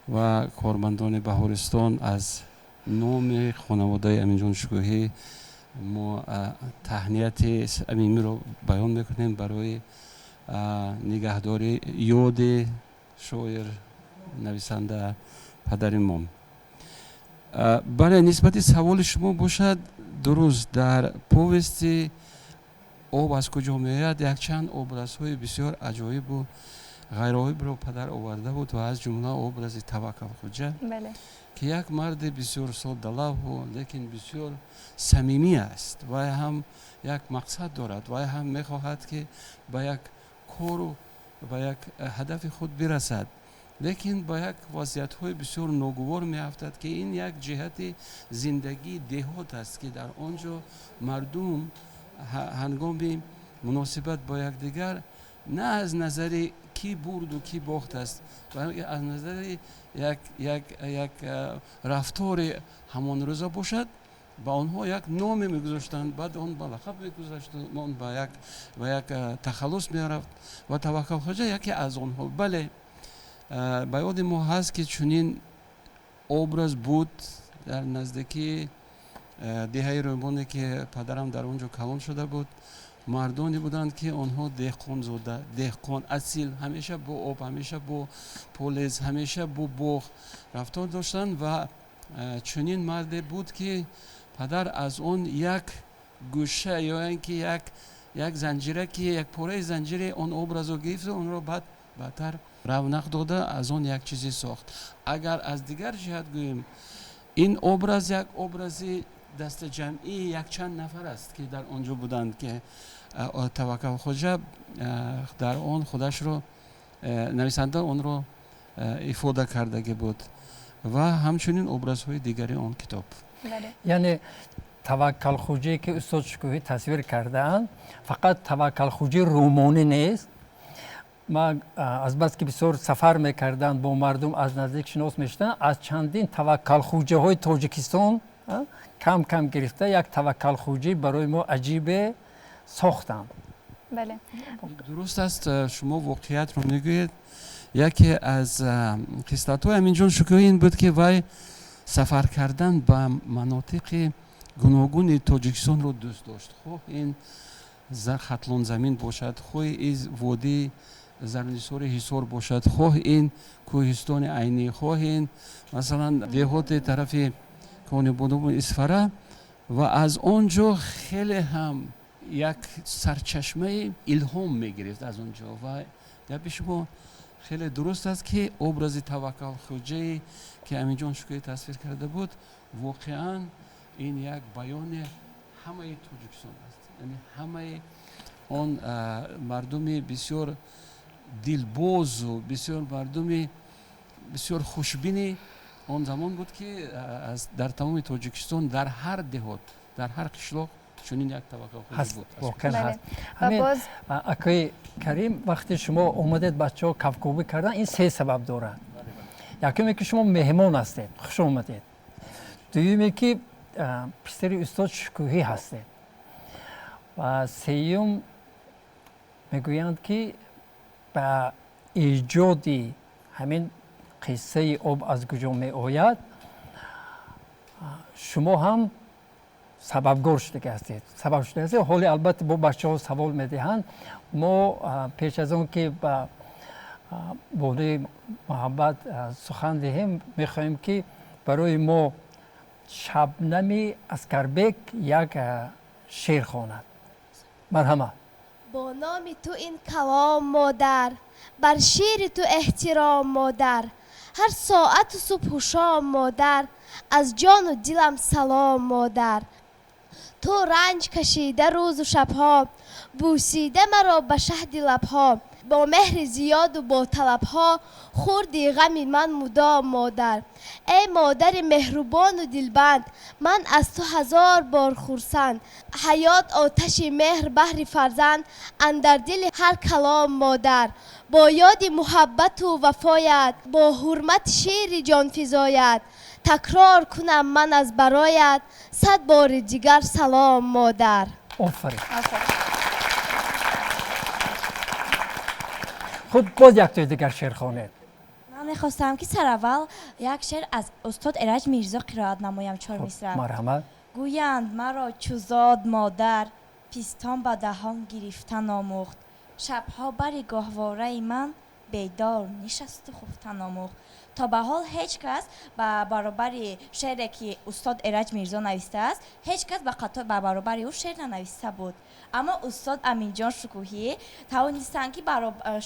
Speaker 5: ва кормандони Баҳористон, аз номи хонаводаи Аминҷон Шукӯҳӣ мо таҳнияти самимиро баён мекунем барои нигаҳдори ёди шоир, нависанда, падари мо. Бале, нисбати саволи шумо бошад, дуруст, дар повести «Об аз куҷо меояд» якчанд образҳои бисёр аҷоибу ғайроибро падар оварда буд ва аз ҷумла образи Таваккалхуҷа, ки як марди бисёр соддалавҳу лекин бисёр самимӣ аст. Вай ҳам як мақсад дорад, вай ҳам мехоҳад, ки ба як кору ба як ҳадафи худ бирасад. Лекин ба як вазъиятҳои бисёр ногувор меафтад, ки ин як ҷиҳати зиндагии деҳот аст, ки дар он ҷо мардум ҳангоми муносибат бо якдигар на аз назари кӣ бурду кӣ бохт аст, балки аз назари як рафтори ҳамон рӯза бошад, ба онҳо як номе мегузоштанд, баъд он ба лақаб мегузашт, он ба як тахаллус мерафт ва Таваккалхоҷа яке аз онҳо. Бале, ба ёди мо ҳаст, ки чунин образ буд дар наздикии деҳаи Рӯмоне, ки падарам дар он ҷо калон шуда буд. Мардоне буданд, ки онҳо деҳқонзода, деҳқон асил, ҳамеша бо об, ҳамеша бо полез, ҳамеша бо боғ рафтор доштанд. Ва чунин марде буд, ки падар аз он як гӯша ё ин ки як занҷира, ки як пораи занҷири он образро гирифту онро баъд баъдтар равнақ дода, аз он як чизе сохт. Агар аз дигар ҷиҳат гӯем, ин образ як образи дастаҷамъии якчанд нафар аст, ки дар он ҷо буданд, ки Таваккалхоҷа дар он худашро, нависанда онро ифода кардагӣ буд ва ҳамчунин образҳои дигари он китоб.
Speaker 4: Яъне Таваккалхоҷае, ки устод Шукӯҳӣ тасвир кардаанд, фақат Таваккалхоҷаи румонӣ нест. Ман азбаски бисёр сафар мекарданд, бо мардум аз наздик шинос мешуданд, аз чандин таваккалхуҷаҳои Тоҷикистон кам кам гирифта, як таваккалхуҷӣ барои мо аҷибе сохтанд.
Speaker 3: Бале.
Speaker 5: Дуруст аст, шумо воқеиятро мегӯед. Яке аз хислатҳои Аминҷон Шукӯҳӣ ин буд, ки вай сафар кардан ба манотиқи гуногуни Тоҷикистонро дӯст дошт, хоҳ ин Хатлонзамин бошад, хоҳ из водии Зарнисори Ҳисор бошад, хоҳ ин кӯҳистони Айнӣ, хоҳ ин, масалан, деҳоти тарафи Конибодому Исфара. Ва аз он ҷо хеле ҳам як сарчашмаи илҳом мегирифт аз он ҷо. Ва гапи шумо хеле дуруст аст, ки образи Таваккалхоҷае, ки Аминҷон Шукӯҳӣ тасвир карда буд, воқеан ин як баёни ҳамаи Тоҷикистон аст, яъне ҳамаи он мардуми бисёр дилбозу бисёр мардуми бисёр хушбини он замон буд, ки дар тамоми Тоҷикистон, дар ҳар деҳот, дар ҳар қишлоқ чунин як таваккалхоҷа буд.
Speaker 4: Воқеан ҳаст. Ҳамин, акои Карим, вақте шумо омадед, бачаҳо кафкӯбӣ кардан, ин се сабаб дорад. Якуме, ки шумо меҳмон ҳастед, хуш омадед. Дуюме, ки писари устод Шукӯҳӣ ҳастед. Ва сеюм, мегӯянд, ки ба эҷоди ҳамин қиссаи «Об аз куҷо меояд» шумо ҳам сабабгор шудага ҳастед, сабаб шуда ҳастед. Ҳоле, албатта, бо бачаҳо савол медиҳанд. Мо пеш аз он ки ба бонуи Муҳаббат сухан диҳем, мехоҳем, ки барои мо Шабнами Аскарбек як шеър хонад. Марҳамат.
Speaker 17: Бо номи ту ин калом, модар, бар шири ту эҳтиром, модар, ҳар соату субҳу шом, модар, аз ҷону дилам салом, модар. Ту ранҷ кашида рӯзу шабҳо, бӯсида маро ба шаҳди лабҳо, бо меҳри зиёду бо талабҳо хӯрди ғами ман мудом, модар. Эй модари меҳрубону дилбанд, ман аз ту ҳазор бор хурсанд. Ҳаёт оташи меҳр баҳри фарзанд андар дили ҳар калом, модар. Бо ёди муҳаббату вафоят, бо ҳурмати шири ҷонфизоят, такрор кунам ман аз бароят 100 бори дигар салом, модар.
Speaker 4: Офарин. Хуб, боз яктои дигар шеър хонед.
Speaker 18: Ман мехостам, ки сараввал як шеър аз устод Эраҷ Мирзо қироат намоям, чор мисра.
Speaker 4: Марҳамат.
Speaker 18: Гӯянд маро чу зод модар, пистон ба даҳон гирифтан омӯхт, шабҳо бари гоҳвораи ман бедор нишасту хуфтан омӯхт. То ба ҳол ҳеҷ кас ба баробари шеъре, ки устод Эраҷ Мирзо навистааст, ҳеҷ кас ба баробари ӯ шеър нанависта буд. Аммо устод Аминҷон Шукӯҳӣ тавонистанд, ки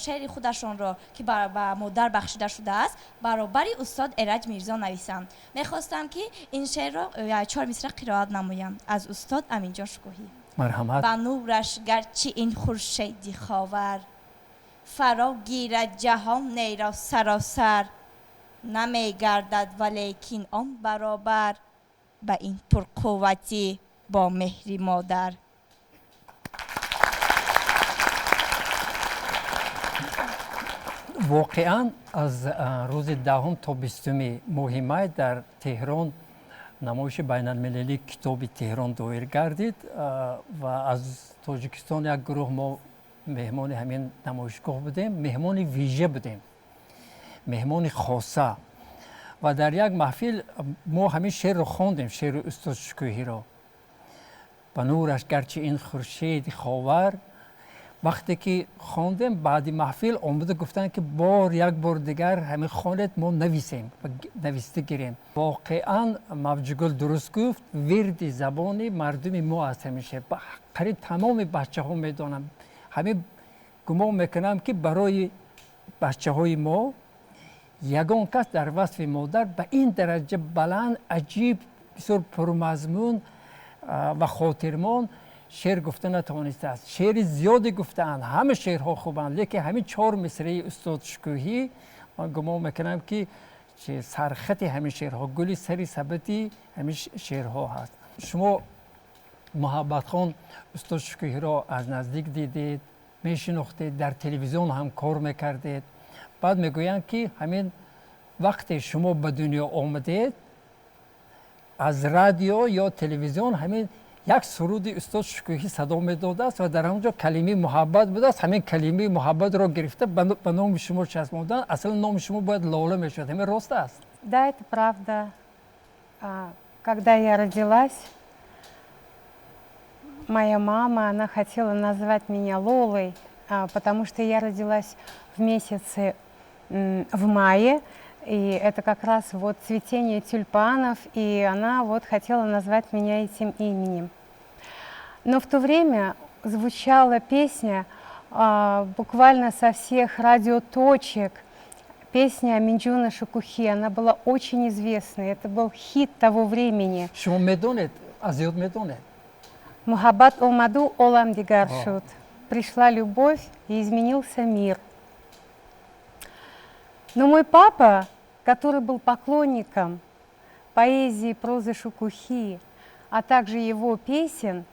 Speaker 18: шеъри худашонро, ки ба модар бахшида шудааст, баробари устод Эраҷ Мирзо нависанд. Мехостам, ки ин шеърро чор мисра қироат намоям аз устод Аминҷон Шукӯҳӣ.
Speaker 4: Марҳамат.
Speaker 18: Ба нураш гарчи ин хуршеди ховар. Фаро гирад ҷаҳонеро саросар, намегардад валекин он баробар ба ин пурқувватӣ бо меҳри модар.
Speaker 4: Воқеан аз рӯзи 10 то 20 моҳи май дар Теҳрон намоиши байналмилалии китоби Теҳрон доир гардид ва аз Тоҷикистон як гурӯҳ мо меҳмони ҳамин намоишгоҳ будем, меҳмони вижа будем, меҳмони хоса. Ва дар як маҳфил мо ҳамин шеърро хондем, шеъри устод Шукӯҳиро. Ба нураш гарчи ин хуршеди ховар. Вақте ки хондем, баъди маҳфил омада гуфтанд ки бор як бор дигар ҳамин хонед, мо нависем ва нависта гирем. Воқеан Мавҷугул дуруст гуфт, вирди забони мардуми мо аст ҳамин шеър. Қариб тамоми бачаҳо медонанд. Ҳамин гумон мекунам ки барои бачаҳои мо ягон кас дар васфи модар ба ин дараҷа баланд, аҷиб, бисёр пурмазмун ва хотирмон шеър гуфта натавонистааст. Шеъри зиёде гуфтаанд, ҳама шеърҳо хубанд, лекин ҳамин 4 мисраи устод Шукӯҳӣ ман гумон мекунам ки сархати ҳамин шеърҳо, гули сари сабати ҳамин шеърҳо ҳаст. Шумо Муҳаббатхон устод Шукӯҳиро аз наздик дидед, мешинохтед, дар телевизион ҳам кор мекардед. Баъд мегӯянд ки ҳамин вақте шумо ба дунё омадед, аз радио ё телевизион ҳамин як суруди устод Шукӯҳӣ садо медодааст ва дар ҳамон ҷо калимаи муҳаббат будааст. Ҳамин калимаи муҳаббатро гирифта ба номи шумо часпонданд. Аслан номи шумо бояд Лола мешуд. Ҳамин рост аст?
Speaker 19: Да, это правда. Когда я родилась, моя мама, она хотела назвать меня Лолой, потому что я родилась в месяце в мае, и это как раз вот цветение тюльпанов, и она вот хотела назвать меня этим именем. Но в то время звучала песня буквально со всех радиоточек, песня Аминджона Шукухи, она была очень известной, это был хит того времени.
Speaker 4: Шумо медонед, аз ёд медонед?
Speaker 19: Муҳаббат омаду олам дигар шуд. Пришла любовь, и изменился мир. Но мой папа, который был поклонником поэзии, прозы Шукухи, а также его песен,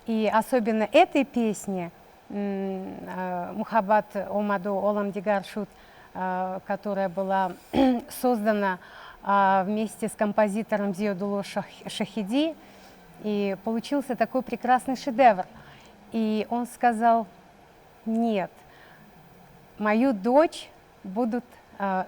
Speaker 19: и особенно этой песни «Муҳаббат омаду олам дигар шуд», которая была создана вместе с композитором Зиёдулло Шахиди, и получился такой прекрасный шедевр. И он сказал: нет, мою дочь будут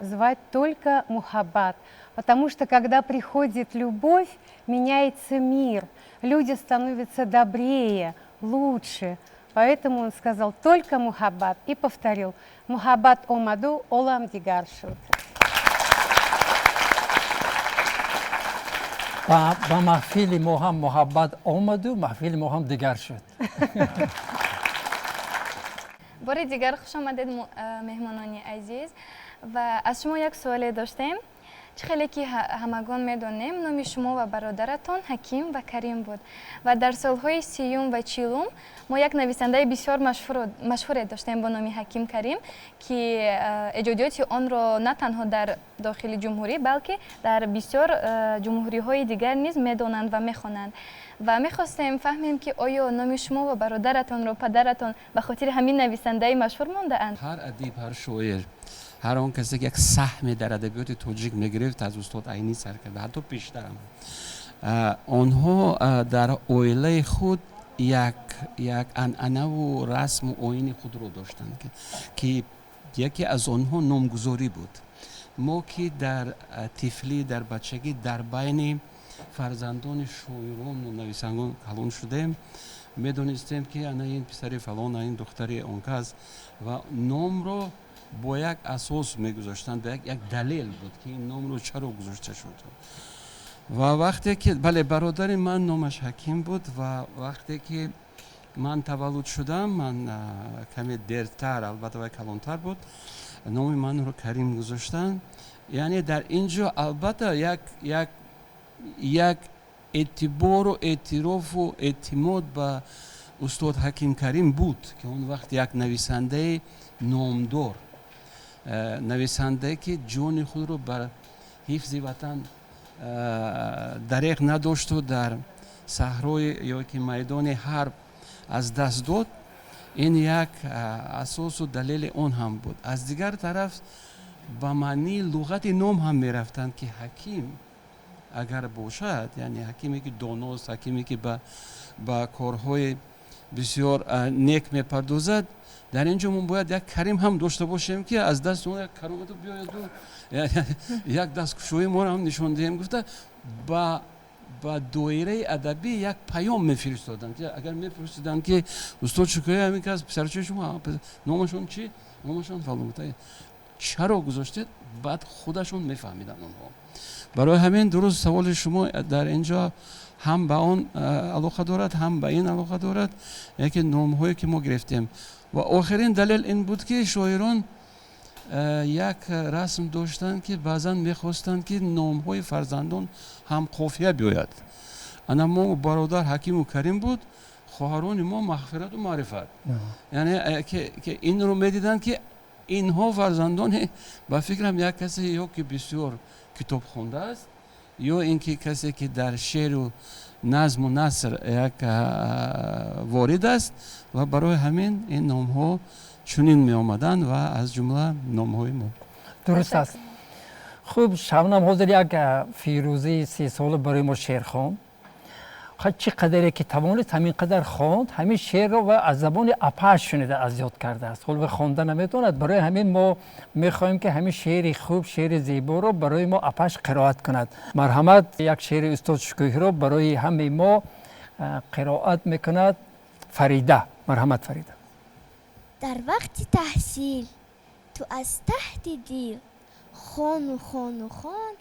Speaker 19: звать только Мухаббат, потому что когда приходит любовь, меняется мир, люди становятся добрее, лучше. Поэтому он сказал только Мухаббат и повторил: Муҳаббат омаду олам дигар шуд.
Speaker 4: Ба маҳфили мо ҳам муҳаббат омаду маҳфили мо ҳам дигар шуд.
Speaker 3: Бори дигар хуш омадед, меҳмонони азиз. Ва аз шумо як суоле доштем. Чӣ хеле ки ҳамагон медонем, номи шумо ва бародаратон Ҳаким ва Карим буд. Ва дар солҳои 30-ум ва 40-ум мо як нависандаи бисёр машҳуре доштем бо номи Ҳаким Карим, ки эҷодиёти онро на танҳо дар дохили ҷумҳурӣ, балки дар бисёр ҷумҳуриҳои дигар низ медонанд ва мехонанд. Ва мехостем фаҳмем, ки оё номи шумо ва бародаратонро падаратон ба хотири ҳамин нависандаи машҳур мондаанд?
Speaker 5: Ҳар адиб, ҳар шоир, ҳар он касе ки як саҳме дар адабиёти тоҷик мегирифт, аз устод Айнӣ сар карда ҳатто пештарам, онҳо дар оилаи худ як анъанаву расму оини худро доштанд, ки яке аз онҳо номгузорӣ буд. Мо ки дар тифлӣ, дар бачагӣ дар байни фарзандони шоирону нависандагон калон шудем, медонистем, ки ана ин писари фалон, ин духтари он кас, ва номро бо як асос мегузоштанд, як далел буд, ки ин номро чаро гузошта шуд. Ва вақте ки, бале, бародари ман номаш Ҳаким буд, ва вақте ки ман таваллуд шудам, ман каме дертар, албатта вай калонтар буд, номи манро Карим гузоштанд. Яъне дар ин ҷо албатта як эътибору эътирофу эътимод ба устод Ҳаким Карим буд, ки он вақт як нависандаи Номдор нависандае, ки ҷони худро бар ҳифзи ватан дареғ надошту дар саҳрои ё ки майдони ҳарб аз даст дод. Ин як асосу далели он ҳам буд. Аз дигар тараф, ба маънии луғати ном ҳам мерафтанд, ки ҳаким агар бошад, яъне ҳакиме ки доност, ҳакиме ки ба корҳои бисёр нек мепардозад. Дар ин ҷо мо бояд як Карим ҳам дошта бошем, ки аз дасти он як каромату биёяду як дасткушоӣ моро ҳам нишон диҳем, гуфта ба доираи адабӣ як паём мефиристоданд. Агар мепурсиданд, ки устод Шукӯҳӣ ҳамин кас писарчаи шумо, номашон чӣ, номашон фалон, чаро гузоштед, баъд худашон мефаҳмиданд онҳо. Барои ҳамин дуруст саволи шумо дар ин ҷо ҳам ба он алоқа дорад, ҳам ба ин алоқа дорад, яке номҳое ки мо гирифтем. Ва охирин далел ин буд, ки шоирон як расм доштанд, ки баъзан мехостанд, ки номҳои фарзандон ҳам қофия биёяд. Ана мо бародар Ҳакиму Карим буд, хоҳарони мо Мағфирату Маърифат, яъне ки инро медиданд, ки инҳо фарзандони, ба фикрам, як касе ё ки бисёр китоб хондааст, ё ин ки касе ки дар шеъру назму наср як ворид аст. Ва барои ҳамин ин номҳо чунин меомаданд ва аз ҷумла номҳои мо.
Speaker 4: Дуруст аст. Хуб, Шабнам ҳозир як Фирӯзии 3 сола барои мо шеър хонд. Чӣ қадаре ки тавонист, ҳамин қадар хонд ҳамин шеърро ва аз забони апааш шунида аз ёд кардааст. Ҳоло хонда наметавонад. Барои ҳамин мо мехоҳем, ки ҳамин шеъри хуб, шеъри зеборо барои мо апааш қироат кунад. Марҳамат, як шеъри устод Шукӯҳиро барои ҳамаи мо қироат мекунад Фарида. Марҳамат, Фарида.
Speaker 15: Дар вақти таҳсил ту аз таҳти дил хону хону хон,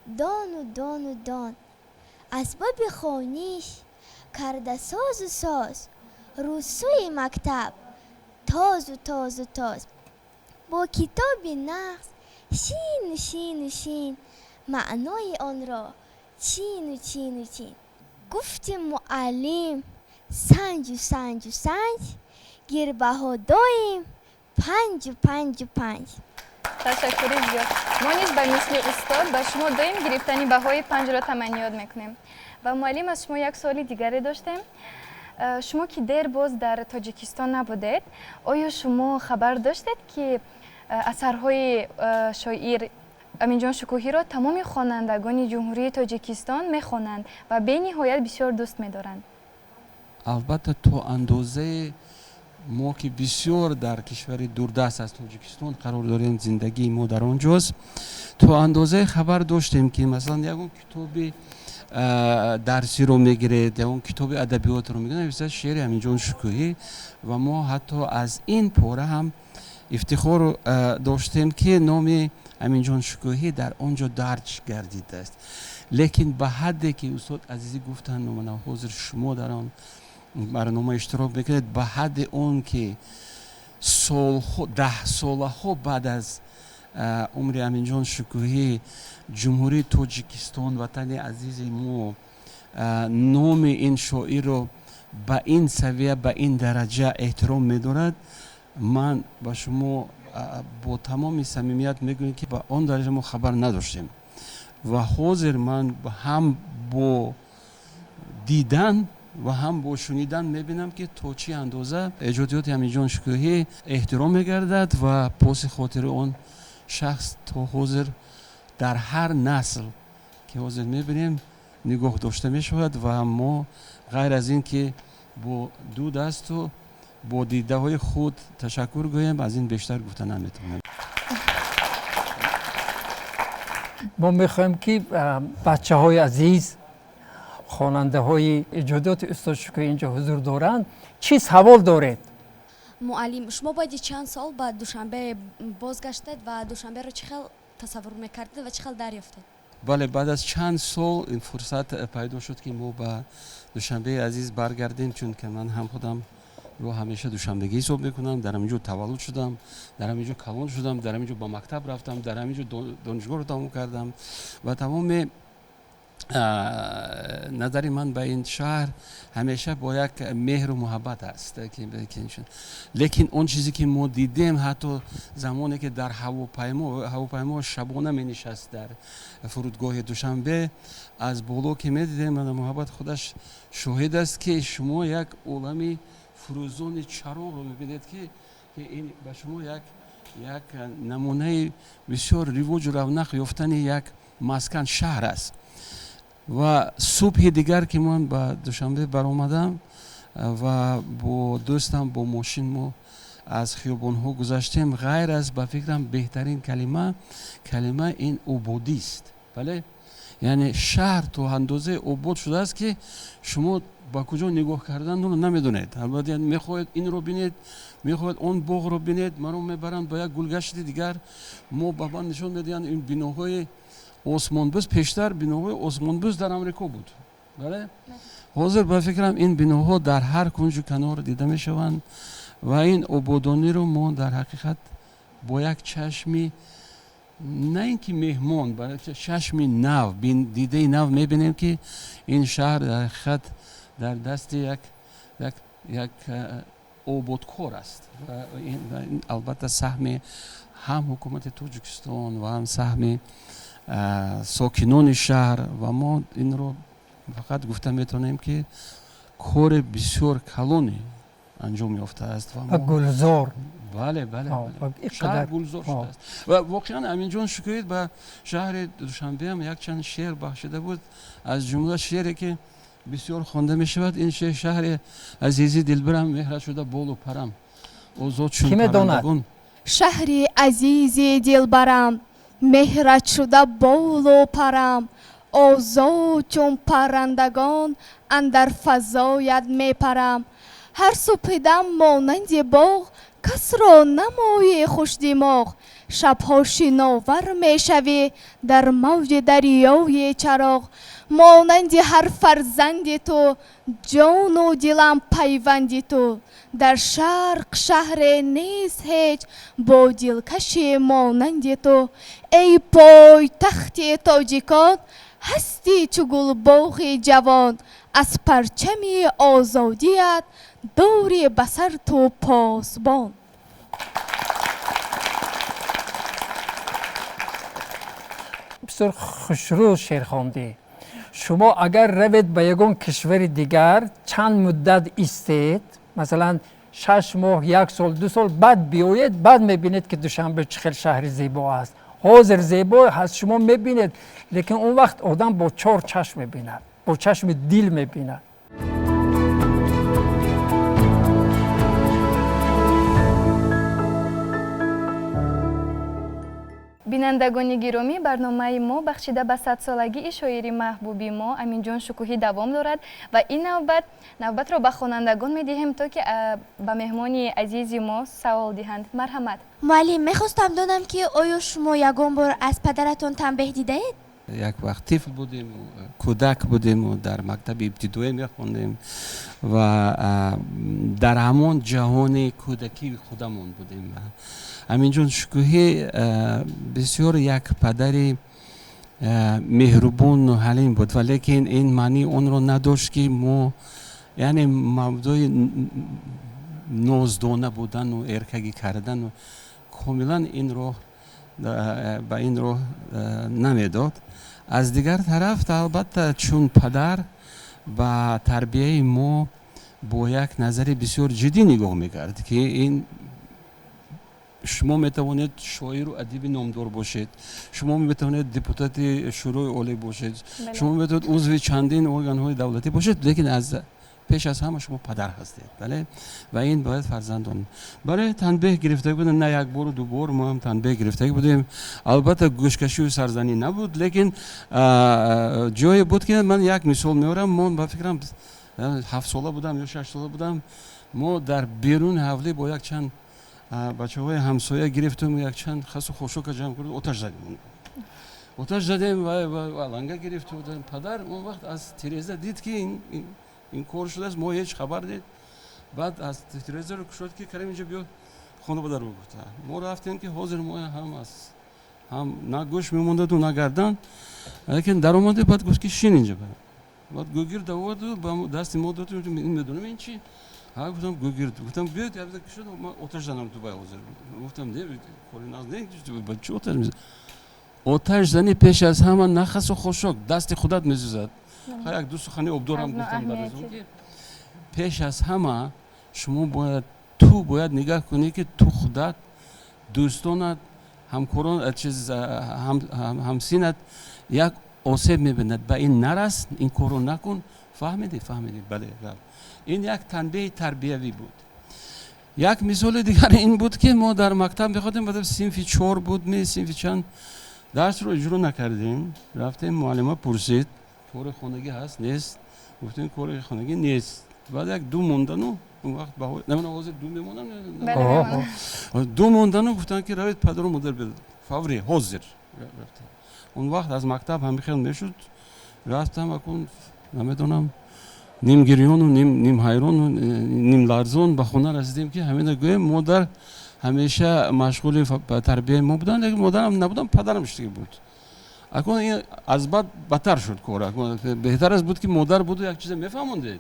Speaker 15: дону дону дон, асбоби хониш карда созу соз, рӯ сӯи мактаб тозу тозу тоз, бо китоби нағз шину шину шин, маънои онро чину чину чин. Гуфти муаллим: санҷу санҷу санҷ, гир баҳо доим панҷу панҷу панҷ.
Speaker 3: Ташаккури зиёд. Мо низ ба мисли устод ба шумо доим гирифтани баҳои панҷро таманниёт мекунем. Ва муаллим, аз шумо як суоли дигаре доштем. Шумо ки дер боз дар Тоҷикистон набудед, оё шумо хабар доштед, ки асарҳои шоир Аминҷон Шукӯҳиро тамоми хонандагони Ҷумҳурии Тоҷикистон мехонанд ва бениҳоят бисёр дӯст медоранд?
Speaker 5: Албатта, то андозае мо ки бисёр дар кишвари дурдаст аз Тоҷикистон қарор дорем, зиндагии мо дар он ҷост, то андозае хабар доштем, ки масалан ягон китоби дарсиро мегиред, ягон китоби адабиётро мегиред, нависта шеъри Аминҷон Шукӯҳӣ. Ва мо ҳатто аз ин пора ҳам ифтихор доштем, ки номи Аминҷон Шукӯҳӣ дар он ҷо дарҷ гардидааст. Лекин ба ҳадде ки устод Азизӣ гуфтанд, мана ҳозир шумо дар он барнома иштирок мекунед, ба ҳадди он ки солҳо, даҳсолаҳо баъд аз умри Аминҷон Шукӯҳӣ Ҷумҳурии Тоҷикистон, ватани азизи мо, номи ин шоирро ба ин савия, ба ин дараҷа эҳтиром медорад, ман ба шумо бо тамоми самимият мегӯям, ки ба он дараҷа мо хабар надоштем. Ва ҳозир ман ҳам бо дидан ва ҳам бо шунидан мебинам, ки то чӣ андоза эҷодиёти Аминҷон Шукӯҳӣ эҳтиром мегардад ва поси хотири он шахс то ҳозир дар ҳар насл ки ҳозир мебинем нигоҳ дошта мешавад. Ва мо ғайр аз ин ки бо ду дасту бо дидаҳои худ ташаккур гӯем, аз ин бештар гуфта наметавонем.
Speaker 4: Мо мехоҳем, ки бачаҳои азиз, хонандаҳои эҷодиёти устод Шукӯҳӣ инҷо ҳузур доранд. Чӣ савол доред?
Speaker 20: Муаллим, шумо баъди чанд сол ба Душанбе бозгаштед ва Душанберо чӣ хел тасаввур мекардед ва чӣ хел дарёфтед?
Speaker 5: Бале, баъд аз чанд сол ин фурсат пайдо шуд, ки мо ба Душанбеи азиз баргардем, чунки ман ҳам худам ро ҳамеша душанбегӣ ҳисоб мекунам. Дар ҳамин ҷо таваллуд шудам, дар ҳамин ҷо калон шудам, дар ҳамин ҷо ба мактаб рафтам, дар ҳамин ҷо донишгоҳро тамом кардам ва тамоми Назари ман ба ин шаҳр ҳамеша бо як меҳру муҳаббат аст. Лекин он чизе ки мо дидем, ҳатто замоне ки дар ҳавопаймо шабона менишаст дар фурудгоҳи Душанбе, аз боло ки медидем, муҳаббат худаш шоҳид аст, ки шумо як олами фурӯзони чароғро мебинед, ки ин ба шумо як намунаи бисёр ривоҷу равнақ ёфтани як маскан шаҳр аст. Ва субҳи дигар ки ман ба Душанбе баромадам ва бо дӯстам бо мошин мо аз хиёбонҳо гузаштем, ғайр аз ба фикрам беҳтарин калима ин ободист. Бале, яъне шаҳр то андозае обод шудааст, ки шумо ба куҷо нигоҳ карданро намедонед. Албатта, мехоҳед инро бинед, мехоҳед он боғро бинед, маро мебаранд ба як гулгашти дигар, мо ба ман нишон медиҳанд ин биноҳои осмонбӯс. Пештар биноҳои осмонбӯс дар Амрико буд, бале, ҳозир ба фикрам ин биноҳо дар ҳар кунҷу канор дида мешаванд ва ин ободониро мо дар ҳақиқат бо як чашми на ин ки меҳмон, балки чашми нав, дидаи нав мебинем, ки ин шаҳр дар ҳақиқат дар дасти як ободкор аст. Ва ин албатта саҳми ҳам ҳукумати Тоҷикистон ва ҳам саҳми сокинони шаҳр, ва мо инро фақат гуфта метавонем, ки кори бисёр калоне анҷом ёфтааст.
Speaker 4: Ва гулзор.
Speaker 5: Бале, бале, шаҳр гулзор шудааст. Ва воқеан Аминҷон Шукӯҳӣ ба шаҳри Душанбеам якчанд шеър бахшида буд, аз ҷумла шеъре ки бисёр хонда мешавад, ин шеър: шаҳри азизи дилбарам, меҳрат шуда болу парам, озод чун паррандагон.
Speaker 17: Шаҳри азизи дилбарам, меҳрат шуда болу парам, озод чун паррандагон андар фазоят мепарам. Ҳар субҳидам монанди боғ касро намои хушдимоғ, шабҳо шиновар мешавӣ дар мавҷи дарёи чароғ. Монанди ҳар фарзанди ту ҷону дилам пайванди ту, дар шарқ шаҳре нест ҳеҷ бо дилкаши монанди ту. Эй пойтахти тоҷикон, ҳастӣ чу гулбоғи ҷавон, аз парчами озодият дори ба сар ту посбон.
Speaker 4: Бисёр хушрӯ шеър хондӣ. Шумо агар равед ба ягон кишвари дигар, чанд муддат истед, масалан 6 моҳ, як сол, 2 сол, баъд биёед, баъд мебинед, ки Душанбе чӣ хел шаҳри зебо аст. Ҳозир зебо ҳаст, шумо мебинед, лекин он вақт одам бо чор чашм мебинад, бо чашми дил мебинад.
Speaker 3: Бинандагони гиромӣ, барномаи мо бахшида ба садсолагии шоири маҳбуби мо Аминҷон Шукӯҳӣ давом дорад ва ин навбат навбатро ба хонандагон медиҳем, то ки ба меҳмони азизи мо савол диҳанд. Марҳамат.
Speaker 6: Муаллим, мехостам донам, ки оё шумо ягон бор аз падаратон танбеҳ дидаед?
Speaker 5: Як вақт тифл будем, кӯдак будему дар мактаби ибтидоӣ мехондем ва дар ҳамон ҷаҳони кӯдакии худамон будем. Аминҷон Шукӯҳӣ бисёр як падари меҳрубону ҳалим буд, ва лекин ин маънии онро надошт, ки мо яъне мавзӯи ноздона будану эркагӣ кардану комилан ин роҳ ба ин роҳ намедод. Аз дигар тараф, албатта, чун падар ба тарбияи мо бо як назари бисёр ҷиддӣ нигоҳ мекард, ки ин шумо метавонед шоиру адиби номдор бошед, шумо метавонед депутати Шӯрои Олӣ бошед, шумо метавонед узви чандин органҳои давлатӣ бошед, лекин аз пеш аз ҳама шумо падар ҳастед, бале, ва ин бояд фарзандон. Барои танбеҳ гирифтагӣ будем, на як бору ду бор мо ҳам танбеҳ гирифтагӣ будем. Албатта, гӯшкашию сарзанӣ набуд, лекин ҷое буд, ки ман як мисол меорам. Мо, ба фикрам, 7сола будам ё 6сола будам, мо дар беруни ҳавлӣ бо якчанд бачаҳои ҳамсоя гирифтем, якчанд хасу хошока ҷамъ кардем, оташ задем, оташ задем ва аланга гирифту. Падар он вақт аз тиреза дид, ки ин кор шудааст, мо ҳеҷ хабар дид. Баъд аз тирезаро кушод, ки Карим, инҷо биё, хона ба дар гуфта. Мо рафтем, ки ҳозир мо ҳам аз Ҳам на гӯш мемондаду, на гардан, лекин даромаду баъд гуфт, ки шин инҷа. Баъд гӯгирд оварду, ба дасти мо дод. Ин медонам, ин чи? Ҳа, гуфтам, гӯгирд. Гуфтам, биёед, шуд, ман оташ занам ту бай ҳозир. Гуфтам, не, кори нағз не, ба чӣ оташ мезанӣ? Оташ занӣ, пеш аз ҳама нахасу хошок, дасти худат месӯзад. Як ду сухани обдорам гуфтам. Баъд аз он ки пеш аз ҳама шумо бояд, ту бояд нигаҳ кунӣ, ки ту худат, дӯстонат, ҳамкорон, чиз, ҳамсинат як осеб мебинад, ба ин нарас, ин корро накун. Фаҳмидӣ? Фаҳмидӣ? Бале. Ин як танбеҳи тарбиявӣ буд. Як мисоли дигар ин буд, ки мо дар мактаб мехондем, баъд синфи чор буд, ми синфи чанд, дарсро иҷро накардем. Рафтем, муаллима пурсид: кори хонагӣ ҳаст, нест? Гуфтем, кори хонагӣ нест. Баъд як ду мондану, он вақт баҳо намедонам, ҳозир ду мемонам, ду мондану гуфтанд, ки равед, падару модар биёд фаврӣ, ҳозир. Он вақт аз мактаб ҳамин хел мешуд. Рафтам, акун намедонам, ним гирёну ним ҳайрону ним ларзон ба хона расидем, ки ҳамина гӯем. Модар ҳамеша машғули тарбияи мо буданд, лекин модарам набудам, падарам шудагӣ буд. Акун ин аз бад бадтар шуд кор. Беҳтар аст буд, ки модар буду як чизе мефаҳмондед,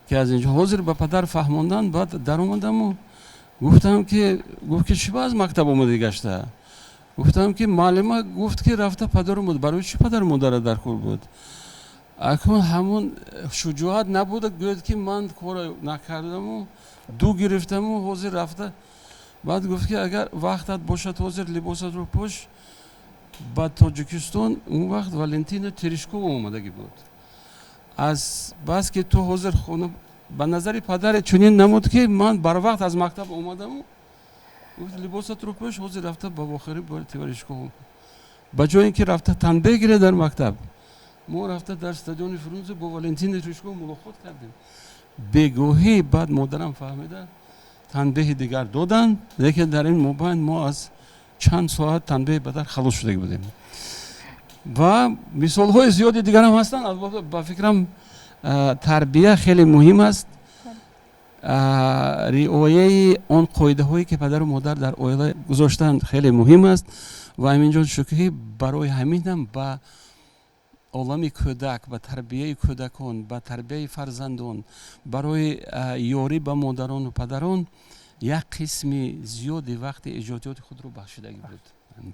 Speaker 5: ки аз инҷо ҳозир ба падар фаҳмондан. Баъд даромадаму гуфтам, ки, гуфт, ки чӣ ба аз мактаб омадӣ гашта? Гуфтам, ки муаллима гуфт, ки рафта падару модар. Барои чӣ падару модара дар кор буд? Акун ҳамун шуҷоат набуда, гӯяд, ки ман корро накардаму ду гирифтаму ҳозир рафта. Баъд гуфт, ки агар вақтат бошад, ҳозир либосатро пӯш, ба Тоҷикистон он вақт Валентина Терешкова омадагӣ буд. Аз бас ки ту ҳозир хона, ба назари падаре чунин намуд, ки ман барвақт аз мактаб омадаму, гуфт, либосатро пӯш, ҳозир рафта ба вохӯрӣ бо Терешкова. Ба ҷое ин ки рафта танбеҳ гиред дар мактаб, мо рафта дар стадиони Фрунзе бо Валентина Терешкова мулоқот кардем. Бегоҳӣ баъд модарам фаҳмида, танбеҳи дигар доданд, лекин дар ин мобайн мо аз чанд соат танбеҳи падар халос шудагӣ будем. Ва мисолҳои зиёди дигарам ҳастанд. Албатта, ба фикрам, тарбия хеле муҳим аст, риояи он қоидаҳое, ки падару модар дар оила гузоштанд, хеле муҳим аст. Ва Аминҷон Шукӯҳӣ барои ҳаминам ба олами кӯдак, ба тарбияи кӯдакон, ба тарбияи фарзандон, барои ёрӣ ба модарону падарон як қисми зиёди вақти эҷодиёти худро бахшидагӣ буд.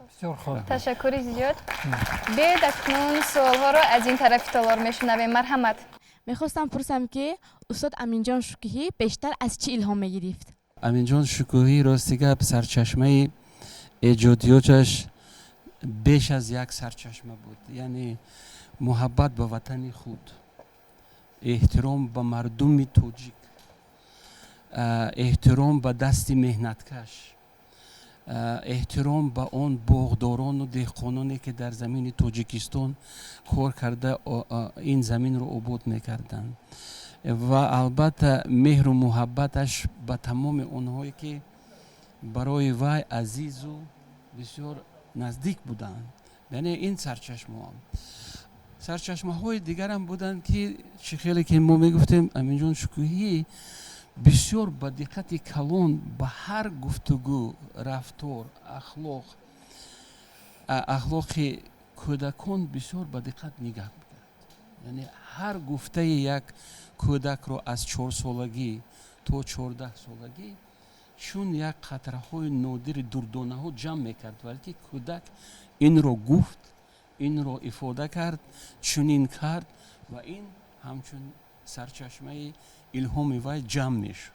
Speaker 4: Бисёр хуб.
Speaker 3: Ташаккури зиёд. Биёед, акнун суолҳоро аз ин тарафи толор мешунавем. Марҳамат.
Speaker 9: Мехостам пурсам, ки устод Аминҷон Шукӯҳӣ бештар аз чӣ илҳом мегирифт?
Speaker 5: Аминҷон Шукӯҳӣ, рости гап, сарчашмаи эҷодиёташ беш аз як сарчашма буд, яъне муҳаббат ба ватани худ, эҳтиром ба мардуми тоҷик, эҳтиром ба дасти меҳнаткаш, эҳтиром ба он боғдорону деҳқононе, ки дар замини Тоҷикистон кор карда, ин заминро обод мекарданд, ва албатта меҳру муҳаббаташ ба тамоми онҳое, ки барои вай азизу бисёр наздик буданд. Яъне ин сарчашмаҳо. Сарчашмаҳои дигарам буданд, ки чӣ хеле ки мо мегуфтем, Аминҷон Шукӯҳӣ бисёр ба диққати калон ба ҳар гуфтугӯ, рафтор, ахлоқ, ахлоқи кӯдакон бисёр ба диққат нигаҳ мекард. Яъне ҳар гуфтаи як кӯдакро аз 4-солагӣ то 14-солагӣ чун як қатраҳои нодири дурдонаҳо ҷамъ мекард, балки кӯдак инро гуфт, инро ифода кард, чунин кард, ва ин ҳамчун сарчашмаи илҳоми вай ҷамъ мешуд.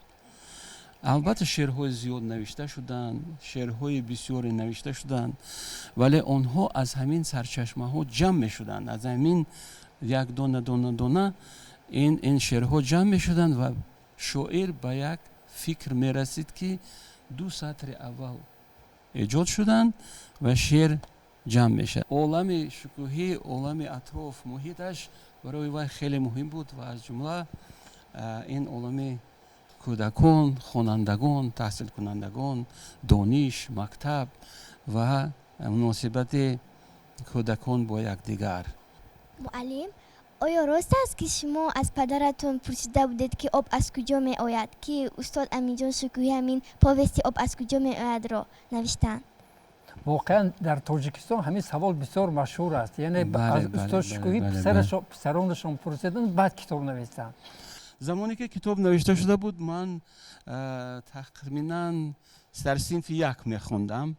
Speaker 5: Албатта, шеърҳои зиёд навишта шуданд, шеърҳои бисёре навишта шуданд, вале онҳо аз ҳамин сарчашмаҳо ҷамъ мешуданд. Аз ҳамин як дона, дона, дона ин шеърҳо ҷамъ мешуданд ва шоир ба як фикр мерасид, ки ду сатри аввал эҷод шуданд ва шеър ҷамъ мешавад. Олами Шукӯҳӣ, олами атроф, муҳиташ барои вай хеле муҳим буд ва аз ҷумла ин олами кӯдакон, хонандагон, таҳсилкунандагон, дониш, мактаб ва муносибати кӯдакон бо якдигар.
Speaker 15: Муаллим, оё рост аст, ки шумо аз падаратон пурсида будед, ки об аз куҷо меояд, ки устод Аминҷон Шукӯҳӣ ҳамин повести «Об аз куҷо меоядро» навиштанд?
Speaker 4: Воқеан, дар Тоҷикистон ҳамин савол бисёр машҳур аст, яъне аз устод Шукӯҳӣ писаронашон пурсиданд, баъд китоб навистанд.
Speaker 5: Замоне ки китоб навишта шуда буд, ман тахминан дар синфи як мехондам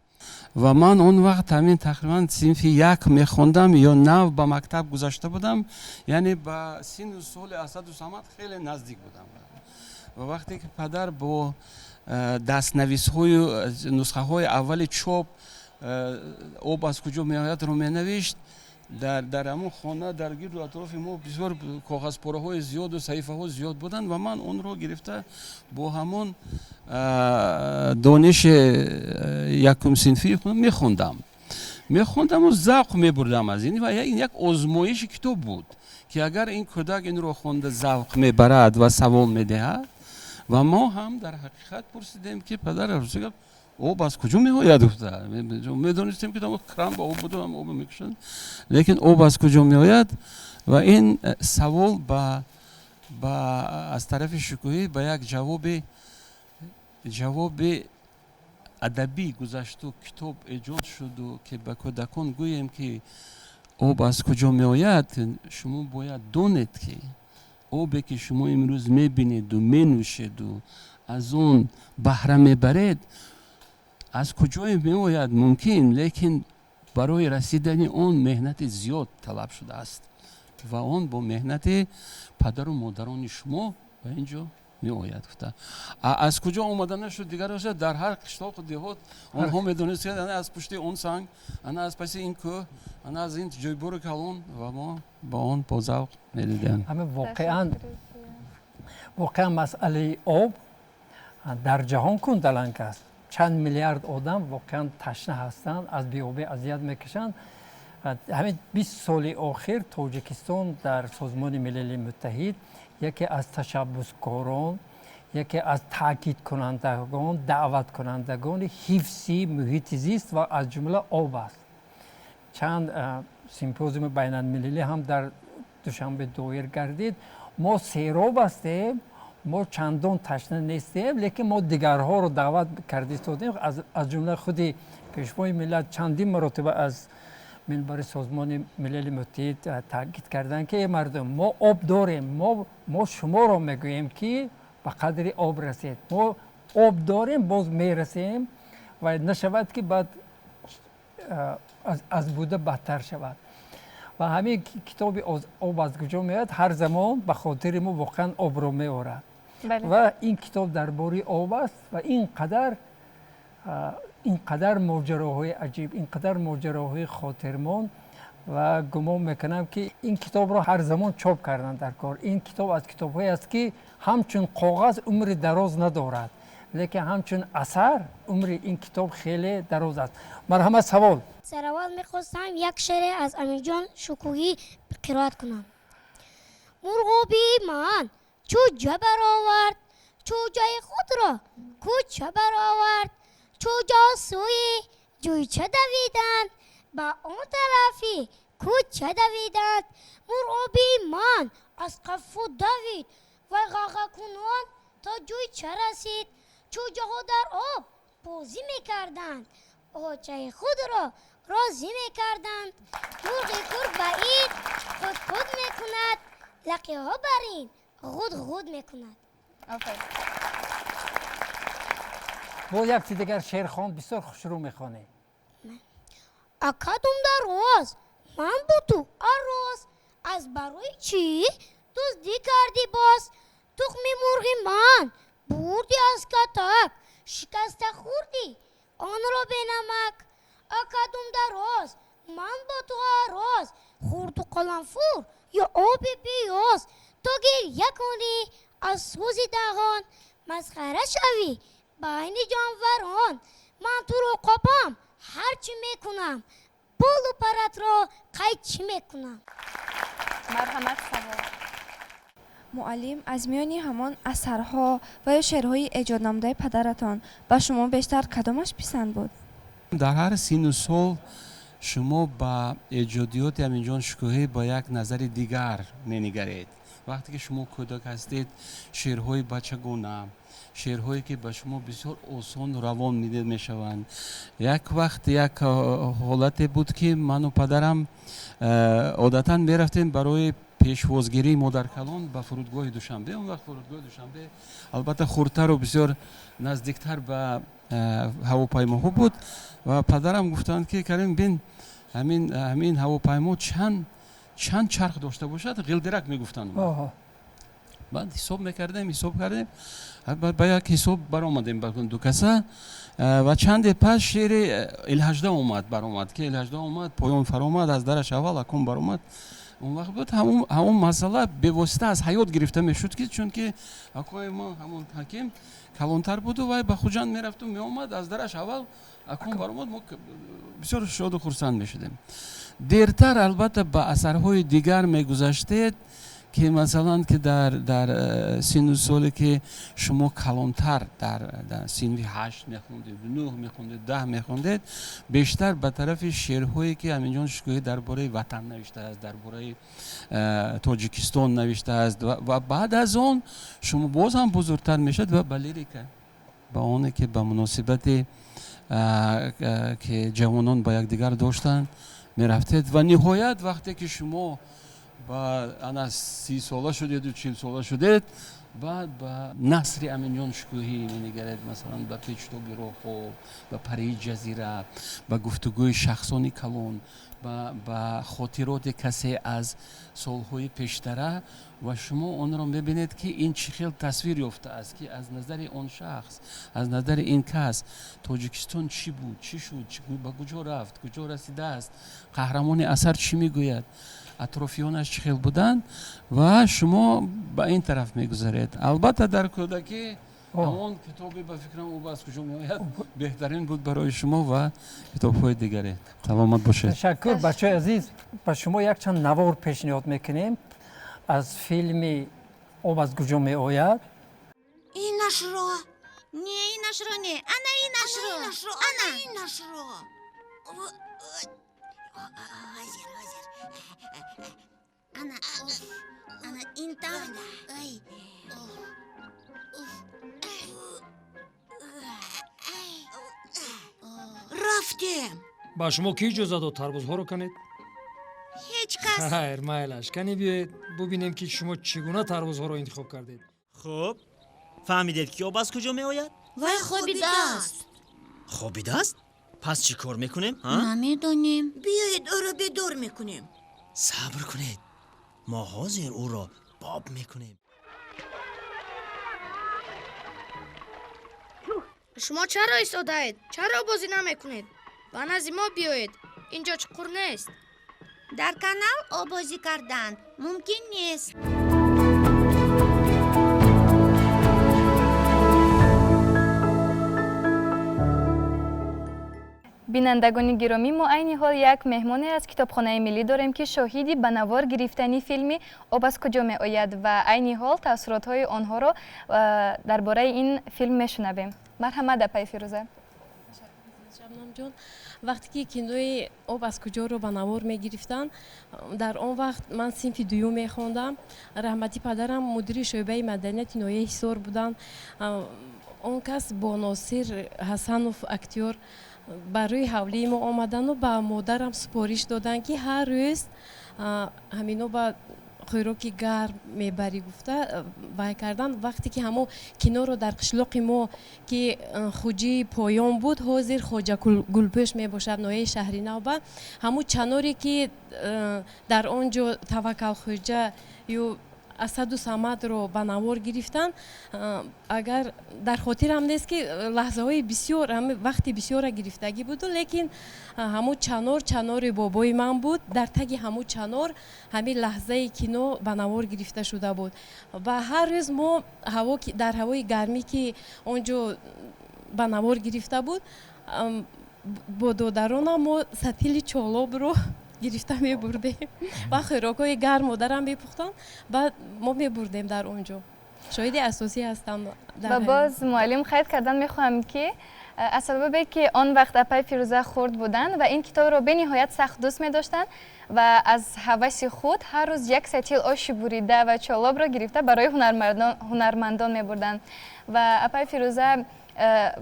Speaker 5: ва ман он вақт ҳамин тақрибан синфи як мехондам ё нав ба мактаб гузашта будам, яъне ба синну соли Асаду Самад хеле наздик будам. Ва вақте ки падар бо дастнависҳою нусхаҳои аввали чоп «Об аз куҷо меоядро» менавишт, дар ҳамон хона, дар гирду атрофи мо бисёр коғазпораҳои зиёду саҳифаҳо зиёд буданд ва ман онро гирифта бо ҳамон дониши якумсинфии мехондаму завқ мебурдам аз ин. Ва ин як озмоиши китоб буд, ки агар ин кӯдак инро хонда завқ мебарад ва савол медиҳад. Ва мо ҳам дар ҳақиқат пурсидем, ки падар, об аз куҷо меояд? Гуфта, медонистем, ки кран ба об буду об мекушанд, лекин об аз куҷо меояд? Ва ин савол ба аз тарафи Шукӯҳӣ ба як ҷавоби адабӣ гузашту китоб эҷод шуду, ки ба кӯдакон гӯем, ки об аз куҷо меояд. Шумо бояд донед, ки обе ки шумо имрӯз мебинеду менӯшеду аз он баҳра мебаред, аз куҷое меояд мумкин, лекин барои расидани он меҳнати зиёд талаб шудааст ва он бо меҳнати падару модарони шумо ба ин ҷо меояд, гуфта. Аз куҷо омада нашуд, дигар дар ҳар қишлоқу деҳот онҳо медонист, ана аз пушти он санг, ана аз паси ин кӯҳ, ана аз ин ҷойбори калон, ва мо ба он бо завқ медидем.
Speaker 4: Ҳамин воқеан масъалаи об дар ҷаҳон кундаланг аст. Чанд миллиард одам воқеан ташна ҳастанд, аз беобӣ азият мекашанд. Ҳамин 20 соли охир Тоҷикистон дар Созмони Милали Муттаҳид яке аз ташаббускорон, яке аз таъкидкунандагон, даъваткунандагони ҳифзи муҳити зист ва аз ҷумла об аст. Чанд симпозиуми байналмилалӣ ҳам дар Душанбе доир гардид. Мо сероб ҳастем, мо чандон ташна нестем, лекин мо дигарҳоро даъват карда истодем. Аз ҷумла худи Пешвои миллат чандин маротиба аз минбари Созмони Милали Муттаҳид таъкид карданд, ки э мардум, мо об дорем, мо шуморо мегӯем, ки ба қадри об расед. Мо об дорем, боз мерасем ва нашавад, ки баъд аз буда бадтар шавад. Ва ҳамин китоби «Об аз куҷо меояд» ҳар замон ба хотири мо воқеан обро меорад. Ва ин китоб дар бораи об аст ва ин қадар моҷароҳои аҷиб, ин қадар моҷароҳои хотирмон. Ва гумон мекунам, ки ин китобро ҳар замон чоп карданд дар кор. Ин китоб аз китобҳое аст, ки ҳамчун коғаз умри дароз надорад, лекин ҳамчун асар умри ин китоб хеле дароз аст. Марҳамат, савол.
Speaker 13: Сараввал мехостам як шеъре аз Амирҷон Шукӯҳӣ қироат кунам. Мурғоби ман чӯҷа баровард, чӯҷаи худро кӯча баровард. Чӯҷа сӯи ҷӯйча давиданд, ба он тарафи кӯча давиданд. Мурғоби ман аз қафо давид, вай ғағакунон то ҷӯйча расид. Чӯҷаҳо дар об бозӣ мекарданд, очаи худро розӣ мекарданд. Мурғи кур ба ин худ-худ мекунад, лақиҳо бар ин ғуд-ғуд мекунад.
Speaker 4: Боз як чи дигар шеър хон, бисёр хушрӯ мехонӣ.
Speaker 13: Акадум дароз, ман бо ту ароз, аз барои чӣ дуздӣ кардӣ боз? Тухми мурғи ман бурдӣ аз катак, шикаста хӯрдӣ онро бенамак. Акадум дароз, ман бо ту ароз, хӯрду қаламфур ё оби пиёз. То гиря кунӣ аз сӯзи даҳон, масхара шавӣ байни ҷонварон. Ман туро қопам, ҳар чӣ мекунам, болу паратро қайчӣ мекунам.
Speaker 3: Марҳамат, савол.
Speaker 8: Муаллим, аз миёни ҳамон асарҳо ва ё шеърҳои эҷоднамудаи падаратон ба шумо бештар кадомаш писанд буд?
Speaker 5: Дар ҳар синну сол шумо ба эҷодиёти Аминҷон Шукӯҳӣ ба як назари дигар менигаред. Вақте ки шумо кӯдак ҳастед, шеърҳои бачагона, шеърҳое ки ба шумо бисёр осон равон мешаванд. Як вақт як ҳолате буд, ки ману падарам одатан мерафтем барои пешвозгирии модаркалон ба фурудгоҳи Душанбе. Он вақт фурудгоҳи Душанбе албатта хурдтару бисёр наздиктар ба ҳавопаймоҳо буд ва падарам гуфтанд, ки Карим, бин, ҳамин ҳавопаймо чанд чарх дошта бошад, ғилдирак мегуфтанд. Баъд ҳисоб мекардем, ҳисоб кардем, ба як ҳисоб баромадем ба ду каса ва чанде пас шеъри Илҳажда омад, баромад, ки Илҳажда омад, поён фаромад, аз дараш аввал акун баромад. Он вақт буд ҳамон масъала бевосита аз ҳаёт гирифта мешуд, ки чунки акои мо ҳамон ҳаким калонтар буду вай ба Хуҷанд мерафту меомад, аз дараш аввал акун баромад, мо бисёр шоду хурсанд мешудем. Дертар албатта ба асарҳои дигар мегузаштед, ки масалан ки дар синну соле ки шумо калонтар дар синфи 8 мехондед, 9 мехондед, 10 мехондед, бештар ба тарафи шеърҳое ки Аминҷон Шукӯҳӣ дар бораи ватан навиштааст, дар бораи Тоҷикистон навиштааст ва баъд аз он шумо боз ҳам бузургтар мешавад ва ба лирика, ба оне ки ба муносибати ки ҷавонон ба якдигар доштанд мерафтед ва ниҳоят вақте ки шумо ба ана 30 сола шудеду 40 сола шудед, баъд ба насри Аминҷон Шукӯҳӣ менигаред, масалан ба печутоби роҳҳо, ба парии ҷазира, ба гуфтугӯи шахсони калон, ба хотироти касе аз солҳои пештара ва шумо онро мебинед, ки ин чӣ хел тасвир ёфтааст, ки аз назари он шахс, аз назари ин кас Тоҷикистон чӣ буд, чӣ шуд, ба куҷо рафт, куҷо расидааст, қаҳрамони асар чӣ мегӯяд, атрофиёнаш чӣ хел буданд ва шумо ба ин тараф мегузаред. Албатта дар кӯдакӣ ҳамон китобе, ба фикрам, об аз куҷо меояд беҳтарин буд барои шумо ва китобҳои дигаре. Саломат бошед.
Speaker 4: Ташаккур. Бачаҳои азиз, ба шумо якчанд навор пешниҳод мекунем аз филми Об аз куҷо меояд.
Speaker 21: Инашро. Не, инашро не, ана инашро, ана инашро. Ҳозир, ҳозир. Ана, ана ин тавр. Ай, рафтем.
Speaker 22: Ба шумо кӣ иҷоза дод тарбузҳоро канед?
Speaker 21: Ҳеҷ кас.
Speaker 22: Хайр, майлаш, кани биёед бубинем, ки шумо чӣ гуна тарбузҳоро интихоб кардед.
Speaker 23: Хуб, фаҳмидед, ки об аз куҷо меояд?
Speaker 21: Вай хобидааст.
Speaker 23: Хобидааст? Пас чӣ кор мекунем?
Speaker 21: Намедонем. Биёед, ӯро бедор мекунем.
Speaker 23: Сабр кунед, мо ҳозир ӯро боб мекунем.
Speaker 24: Шумо чаро истодаед? Чаро бозӣ намекунед? Ба назди мо биёед, ин ҷо чуқур нест.
Speaker 21: Дар канал обозӣ кардан мумкин нест.
Speaker 3: Бинандагони гиромӣ, мо айни ҳол як меҳмоне аз Китобхонаи миллӣ дорем, ки шоҳиди ба навор гирифтани филми Об аз куҷо меояд ва айни ҳол таассуротҳои онҳоро дар бораи ин филм мешунавем. Марҳамат, апаи Фирӯза.
Speaker 25: Шабнамҷон, вақте ки кинои Об аз куҷоро ба навор мегирифтанд, дар он вақт ман синфи дуюм мехондам. Раҳмати падарам мудири шӯъбаи маданияти ноҳияи Ҳисор буданд. Он кас бо Носир Ҳасанов, актёр, ба рӯи ҳавлии мо омадану ба модарам супориш доданд, ки ҳар рӯз ҳамино ба хӯроки гарм мебарӣ гуфта вай кардан. Вақте ки ҳамо киноро дар қишлоқи мо, ки Хуҷии Поён буд, ҳозир Хоҷа Гулпӯш мебошад, ноҳияи Шаҳри Навба, ҳамун чаноре ки дар он ҷо Таваккалхӯҷа ю Асаду Самадро ба навор гирифтанд, агар дар хотирам нест, ки лаҳзаҳои бисёр, вақти бисёра гирифтагӣ буду, лекин ҳамун чанор чанори бобои ман буд. Дар таги ҳамун чанор ҳамин лаҳзаи кино ба навор гирифта шуда буд ва ҳар рӯз мо дар ҳавои гармӣ, ки он ҷо ба навор гирифта буд, бо додаронам мо сатили чолобро гирифта мебурдем ва хӯрокҳои гарм модарам мепухтанд, баъд мо мебурдем. Дар он ҷо шоҳиди асосӣ ҳастам.
Speaker 3: Ва боз, муаллим, қайд кардан мехоҳам, ки Аз сабабе ки он вақт апаи Фирӯза хурд буданд ва ин китобро бениҳоят сахт дӯст медоштанд ва аз ҳаваси худ ҳар рӯз як сатил оши бурида ва чолобро гирифта барои ҳунармандон мебурданд. Ва апаи Фирӯза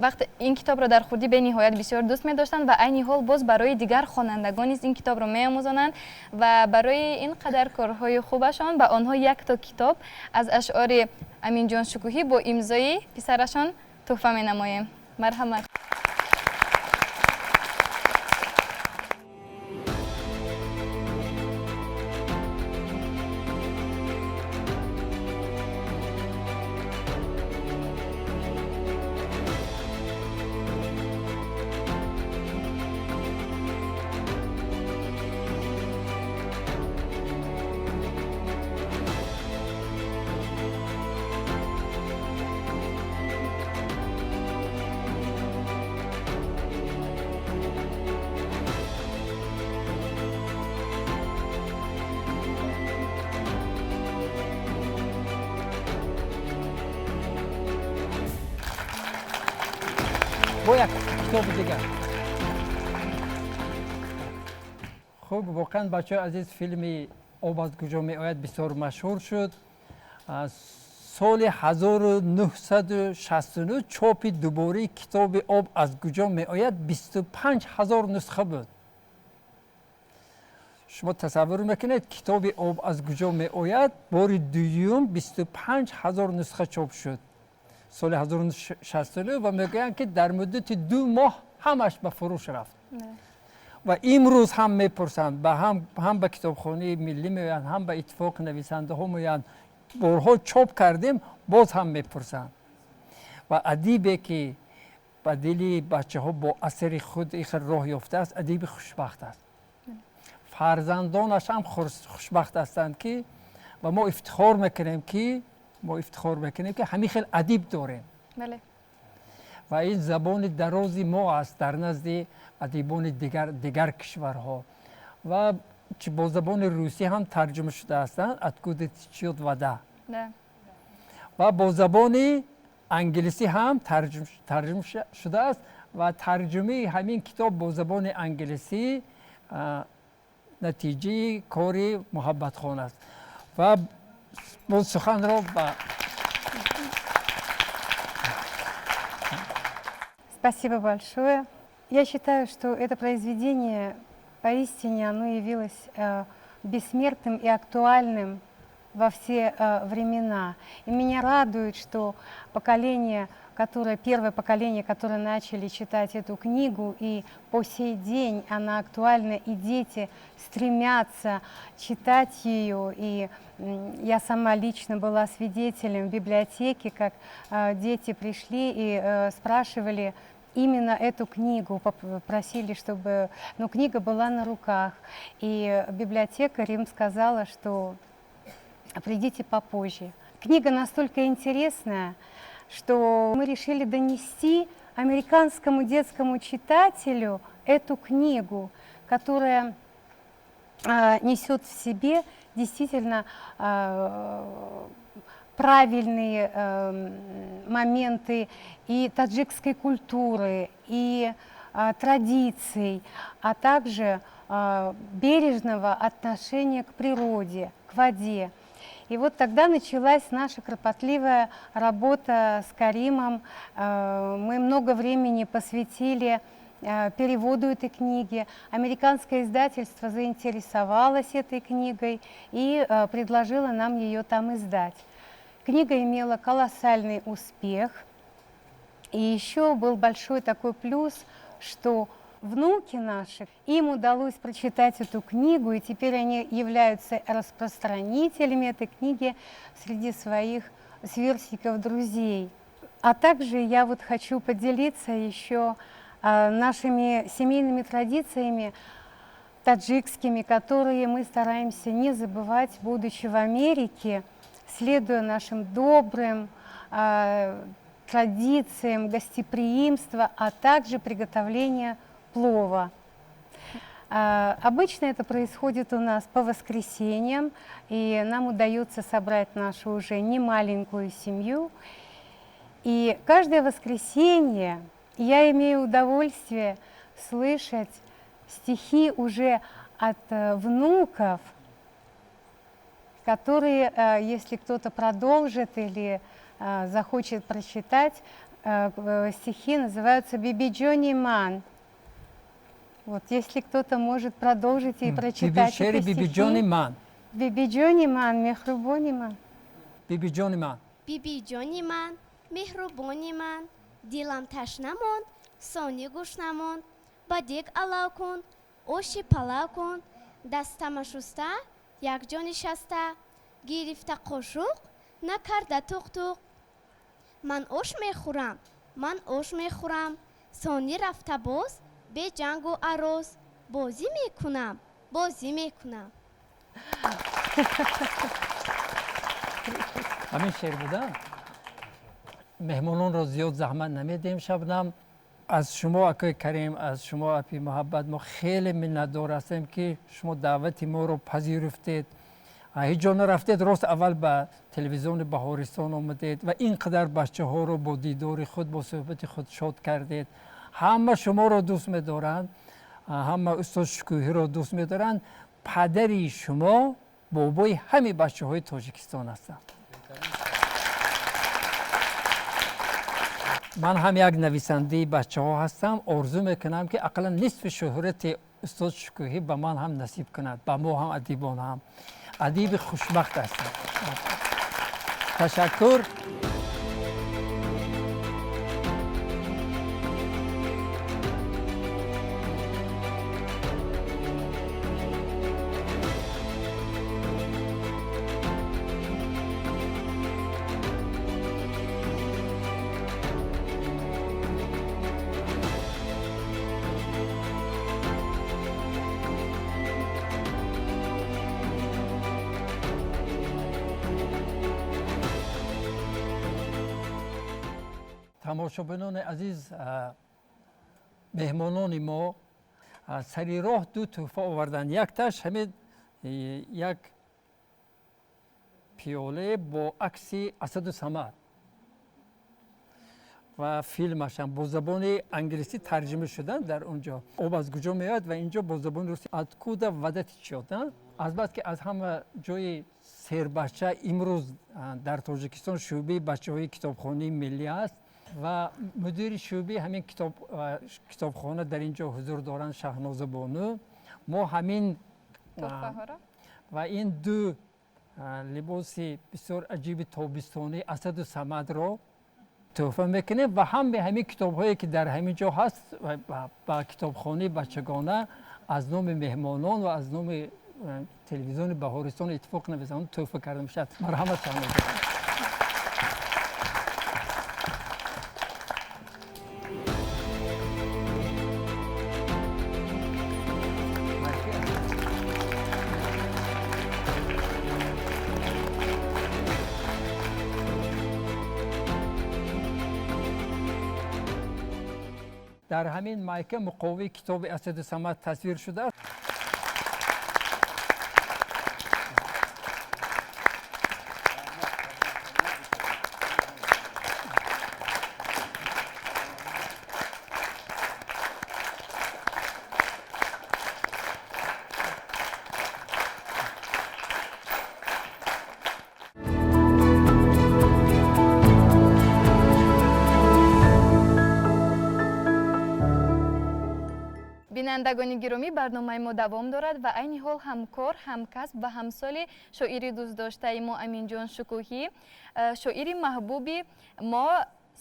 Speaker 3: вақт ин китобро дар хурдӣ бениҳоят бисёр дӯст медоштанд ва айни ҳол боз барои дигар хонандагон низ ин китобро меомӯзонанд ва барои ин қадар корҳои хубашон ба онҳо якто китоб аз ашъори Аминҷон Шукӯҳӣ бо имзои писарашон тӯҳфа менамоем. Марҳамат.
Speaker 4: Бо як китоби дигар. Хуб, воқеан, бачаҳои азиз, филми «Об аз куҷо меояд» бисёр машҳур шуд. Соли 1969 чопи дубораи китоби «Об аз куҷо меояд» 25 ҳазор нусха буд. Шумо тасаввур мекунед, китоби «Об аз куҷо меояд» бори дуюм 25 ҳазор нусха чоп шуд соли 1969 ва мегӯянд, ки дар муддати 2 моҳ ҳамаш ба фурӯш рафт. Ва имрӯз ҳам мепурсанд, ҳам ба китобхонаи миллӣ меоянд, ҳам ба иттифоқи нависандаҳо меоянд. Борҳо чоп кардем, боз ҳам мепурсанд. Ва адибе ки ба дили бачаҳо бо асари худ ихел роҳ ёфтааст, адиби хушбахт аст. Фарзандонаш ҳам хушбахт ҳастанд, ки ва мо ифтихор мекунем, ки ҳамин хел адиб дорем. Ва ин забони дарози мо аст дар назди адибони дигар кишварҳо. Ва бо забони русӣ ҳам тарҷума шуда ҳастанд, «Откуда течет вода». Ва бо забони англисӣ ҳам тарҷума шудааст ва тарҷумаи ҳамин китоб бо забони англисӣ натиҷаи кори Муҳаббатхон аст. Ва боз суханро ба
Speaker 19: Спасибо большое. Я считаю, что это произведение поистине оно явилось бессмертным и актуальным во все времена. И меня радует, что поколение, которое, первое поколение, которое начали читать эту книгу, и по сей день она актуальна, и дети стремятся читать ее. И я сама лично была свидетелем в библиотеке, как дети пришли и спрашивали именно эту книгу, просили, чтобы, ну, книга была на руках. И библиотекарь им сказала, что придите попозже. Книга настолько интересная, что мы решили донести американскому детскому читателю эту книгу, которая несет в себе действительно правильные моменты и таджикской культуры, и традиций, а также бережного отношения к природе, к воде. И вот тогда началась наша кропотливая работа с Каримом. Мы много времени посвятили переводу этой книги. Американское издательство заинтересовалось этой книгой и предложило нам ее там издать. Книга имела колоссальный успех. И еще был большой такой плюс, что внуки наши, им удалось прочитать эту книгу, и теперь они являются распространителями этой книги среди своих сверстников, друзей. А также я вот хочу поделиться еще нашими семейными традициями таджикскими, которые мы стараемся не забывать, будучи в Америке, следуя нашим добрым традициям гостеприимства, а также приготовления плова. Обычно это происходит у нас по воскресеньям, и нам удается собрать нашу уже немаленькую семью. И каждое воскресенье Я имею удовольствие слышать стихи уже от внуков, которые, если кто-то продолжит или захочет прочитать, стихи называются «Бибиджони ман». Вот, если кто-то может продолжить и прочитать эти стихи.
Speaker 4: Бибиджони ман.
Speaker 19: Бибиджони ман, меҳрубони ман.
Speaker 4: Бибиҷони ман.
Speaker 1: Бибиҷони ман, меҳрубони ман, дилам ташна монд, сони гушна монд, ба дег алав кун, оши палав кун, дастама шуста, якҷо нишаста, гирифта қошуқ, накарда туқ-туқ. Ман ош мехӯрам, ман ош мехӯрам, сони рафта боз, бе ҷангу ароз, бозӣ мекунам, бозӣ мекунам.
Speaker 4: Ҳамин шеър буда. Меҳмононро зиёд заҳмат намедиҳем. Шабнам, аз шумо, акои Карим, аз шумо, апи Муҳаббат, мо хеле миннатдор ҳастем, ки шумо даъвати моро пазируфтед, ҳеҷ ҷо нарафтед, рост аввал ба телевизиони Баҳористон омадед ва ин қадар бачаҳоро бо дидори худ, бо суҳбати худ шод кардед. Ҳама шуморо дӯст медоранд, ҳама устод Шукӯҳиро дӯст медоранд. Падари шумо бобои ҳамаи бачаҳои Тоҷикистон ҳастанд. Ман ҳам як нависандаи бачаҳо ҳастам. Орзу мекунам, ки ақаллан нисфи шӯҳрати устод Шукӯҳӣ ба ман ҳам насиб кунад, ба мо ҳам, адибон ҳам. Адиби хушбахт ҳастам. Ташаккур. Тамошобинони азиз, меҳмонони мо сари роҳ ду тӯҳфа оварданд. Якташ ҳамин як пиёле бо акси Асаду Самад ва филмашам бо забони англисӣ тарҷима шуданд. Дар он ҷо об аз куҷо меояд ва инҷо бо забони русӣ «Откуда вода течет». Азбаски аз ҳама ҷои сербача имрӯз дар Тоҷикистон шӯъбаи бачаҳои китобхонаи миллӣ аст ва мудири шӯъбаи ҳамин китобхона дар ин ҷо ҳузур доранд, Шаҳноза бону, мо ҳамин ва ин ду либоси бисёр аҷиби тобистонии Асаду Самадро тӯҳфа мекунем ва ҳамаи ҳамин китобҳое, ки дар ҳамин ҷо ҳаст, ба китобхонаи бачагона аз номи меҳмонон ва аз номи телевизиони Баҳористон Иттифоқ нависандагон тӯҳфа карда мешавад. Марҳамат, Шаҳноза. Дар ҳамин майка муқовии китоби Асаду Самад тасвир шудааст.
Speaker 3: Бинандагони гиромӣ, барномаи мо давом дорад ва айни ҳол ҳамкор, ҳамкасб ва ҳамсоли шоири дӯстдоштаи мо Аминҷон Шукӯҳӣ, шоири маҳбуби мо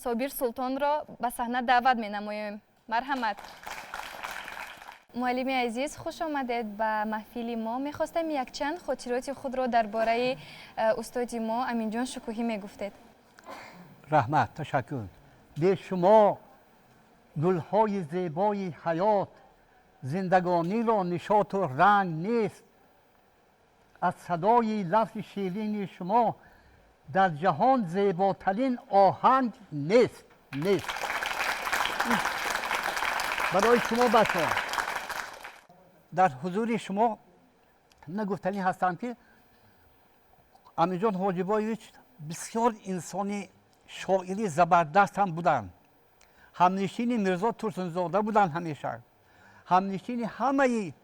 Speaker 3: Собир Султонро ба саҳна даъват менамоем. Марҳамат. Муаллими азиз, хуш омадед ба маҳфили мо. Мехостем якчанд хотироти худро дар бораи устоди мо Аминҷон Шукӯҳӣ мегуфтед.
Speaker 2: Раҳмат, ташаккур. Бе шумо гулҳои зебои ҳаёт, зиндагониро нишоту ранг нест. Аз садои лафзи ширини шумо дар ҷаҳон зеботарин оҳанг нест, нест. Барои шумо, бачаҳо, дар ҳузури шумо нагуфтанӣ ҳастам, ки Аминҷон Ҳоҷибоевич бисёр инсони шоири забардаст ҳам буданд. Ҳамнишини Мирзо Турсунзода буданд, ҳамеша ҳамнишини ҳамаи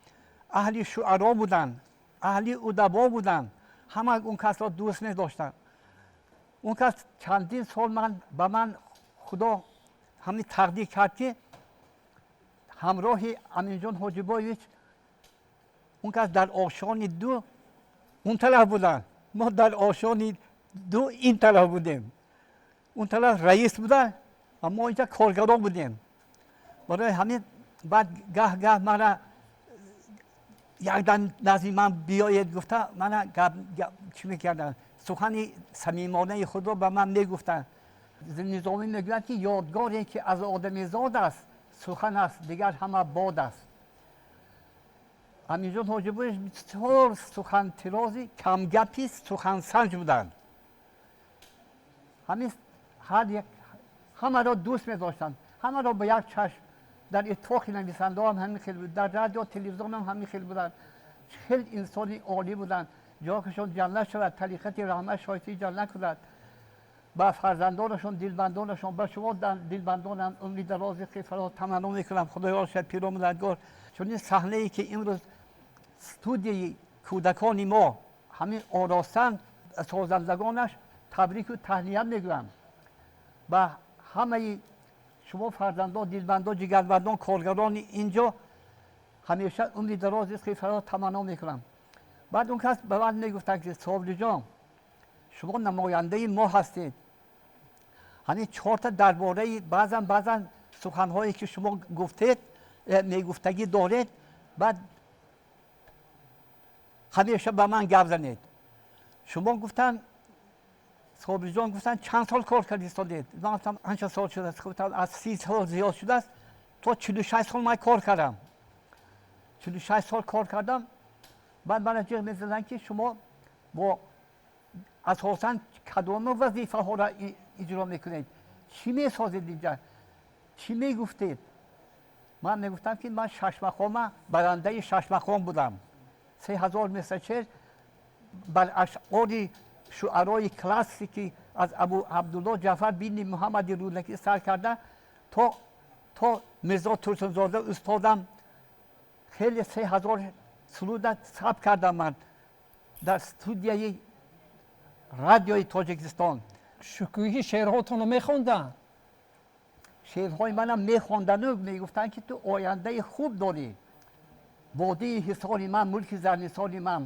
Speaker 2: аҳли шуаро буданд, аҳли удабо буданд. Ҳама он касро дӯст медоштанд. Он кас чандин сол ман ба ман Худо ҳамин тақдир кард, ки ҳамроҳи Аминҷон Ҳоҷибоевич он кас дар ошони ду он тараф буданд, мо дар ошони ду ин тараф будем. Он тараф раис буданд ва мо инҷа коргарон будем. Барои ҳамин баъд гаҳ гаҳ мана якдам назди ман биёед гуфта, мана чӣ мекарданд, сухани самимонаи худро ба ман мегуфтанд. Низомӣ мегӯяд, ки ёдгоре ки аз одамизод аст, сухан аст, дигар ҳама бод аст. Аминҷон Ҳоҷибоевич бисёр сухантирози камгапи сухансанҷ буданд. Ҳамин ҳар як ҳамаро дӯст медоштанд, ҳамаро ба як чашм. Дар иттифоқи нависандаҳоам ҳамин хел буд, дар радио телевизионам ҳамин хел буданд. Хеле инсони олӣ буданд. Ҷойашон ҷаннат шавад, тариқати раҳмат шоистаи ҷаннат кунад. Ба фарзандонашон, дилбандонашон, ба шумо дилбандонам умри дарози хелфароз таманно мекунам. Худоё шад пиру мададгор. Чунин саҳнае ки имрӯз студияи кӯдакони мо ҳамин оростанд, созандагонаш табрику таҳният мегӯям. Ба ҳамаи шумо фарзандон, дилбандон, ҷигарбандон, коргарони инҷо ҳамеша умри дарози хелфароз таманно мекунам. Баъд он кас ба ман мегуфтанд, ки Собириҷон, шумо намояндаи мо ҳастед. Ҳамин чорта дар бораи баъзан баъзан суханҳое ки шумо гуфтед, мегуфтагӣ доред, баъд ҳамеша ба ман гап занед. Шумо гуфтанд, Собириҷон гуфтанд, чанд сол кор кардистодед? Ман гуфтам, анча сол шудааст. Гуфтам, аз 30 сол зиёд шудааст, то 46 сол ман кор кардам. 46 сол кор кардам. Баъд мана ҷиғ мезаданд, ки шумо бо асосан кадоми вазифаҳоро иҷро мекунед, чӣ месозед инҷа, чӣ мегуфтед? Ман мегуфтам, ки ман шашмақома, барандаи шашмақом будам. 3000 мисра бар ашъори шуарои классикӣ аз Абу Абдулло Ҷаъфар бини Муҳаммади Рӯдакӣ сар карда то Мирзо Турсунзода устодам, хеле 3000 суруда сабт кардам ман дар студияи радиои Тоҷикистон.
Speaker 4: Шукӯҳи шеърҳотонро мехонданд?
Speaker 2: Шеърҳои манам мехондану мегуфтанд, ки ту ояндаи хуб дорӣ. Водии Ҳисори ман, мулки зарнисори ман,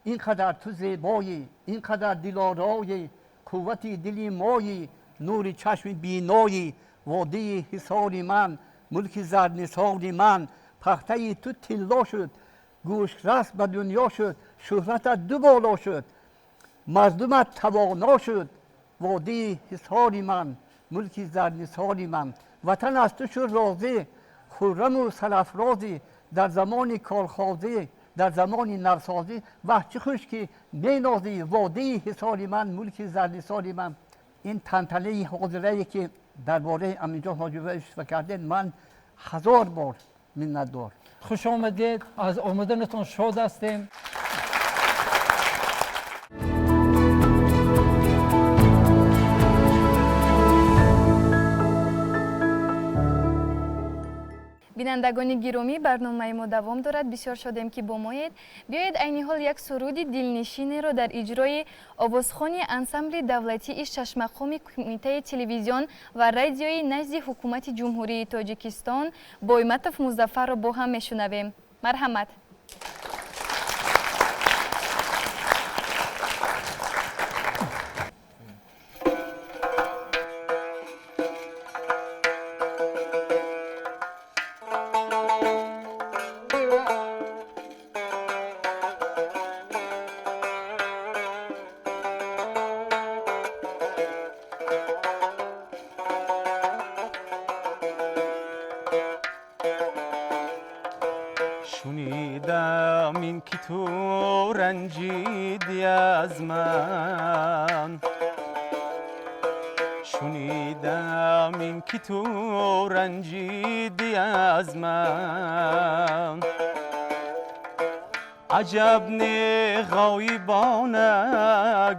Speaker 2: ин қадар ту зебоӣ, ин қадар дилороӣ, қуввати дили моӣ, нури чашми биноӣ. Водии Ҳисори ман, мулки зарнисори ман, пахтаи ту тилло шуд, гӯшрас ба дунё шуд, шӯҳратат ду боло шуд, мардумат тавоно шуд. Водии Ҳисори ман, мулки зарнисори ман, ватан аз ту шуд розӣ, хурраму сарафрозӣ, дар замони колхозӣ, дар замони навсозӣ, ваҳ чӣ хуш ки менозӣ. Водии Ҳисори ман, мулки зарнисори ман. Ин тантанаи ҳозирае ки дар бораи Аминҷон Ҳоҷибоев истифода кардед, ман ҳазор бор миннатдор.
Speaker 4: Хуш омадед, аз омаданатон шод ҳастем.
Speaker 3: Бинандагони гиромӣ, барномаи мо давом дорад. Бисёр шодем, ки бо моед. Биёед, айни ҳол як суруди дилнишинеро дар иҷрои овозхони ансамбли давлатии шашмақоми Кумитаи телевизион ва радиои назди Ҳукумати Ҷумҳурии Тоҷикистон Бойматов Музаффарро бо ҳам мешунавем. Марҳамат.
Speaker 7: Шунидам ин ки ту ранҷидӣ аз ман, шунидам ин ки ту ранҷидӣ аз ман. Аҷаб не ғоибона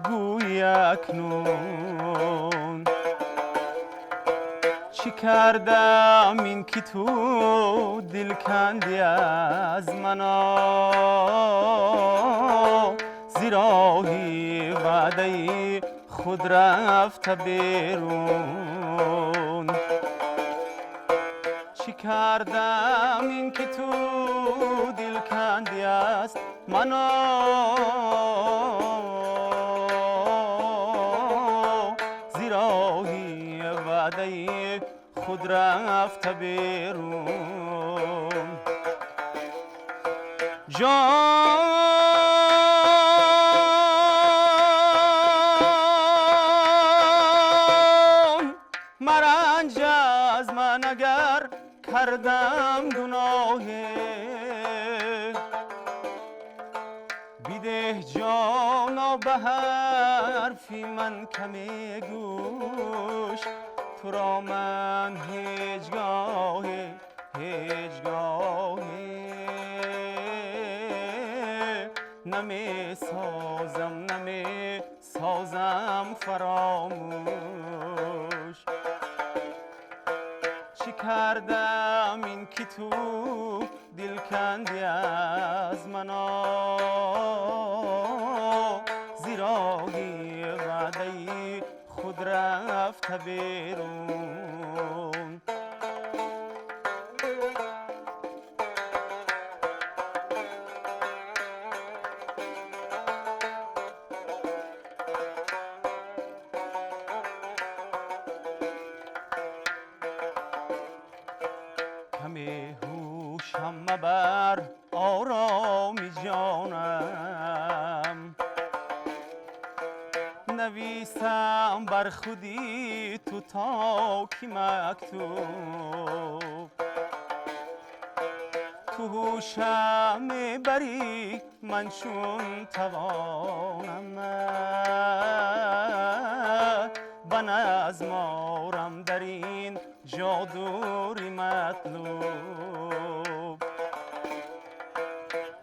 Speaker 7: гӯй акнун, Чӣ кардам ин ки ту дил кандӣ аз мано, зи роҳи ваъдаи худ рафта берун. Чӣ кардам ин ки ту дил кандӣ аз мано, зи роҳи ваъдаи худ рафта берун. Ҷон маранҷ аз ман агар кардам гуноҳе, бидеҳ ҷоно ба ҳарфи ман каме гӯш, туро ман ҳеҷгоҳе ҳеҷгоҳе намесозам, намесозам фаромӯш. Чӣ кардам ин ки ту дил кандӣ аз мано, зи роҳи ваъдаи худ рафта берун. Каме ҳушам мабар ороми ҷонам, нависам бар худи ту то ки мактуб. Ту ҳушам мебарӣ ман чун тавонам, ба назм орам дар ин ҷодури матлуб.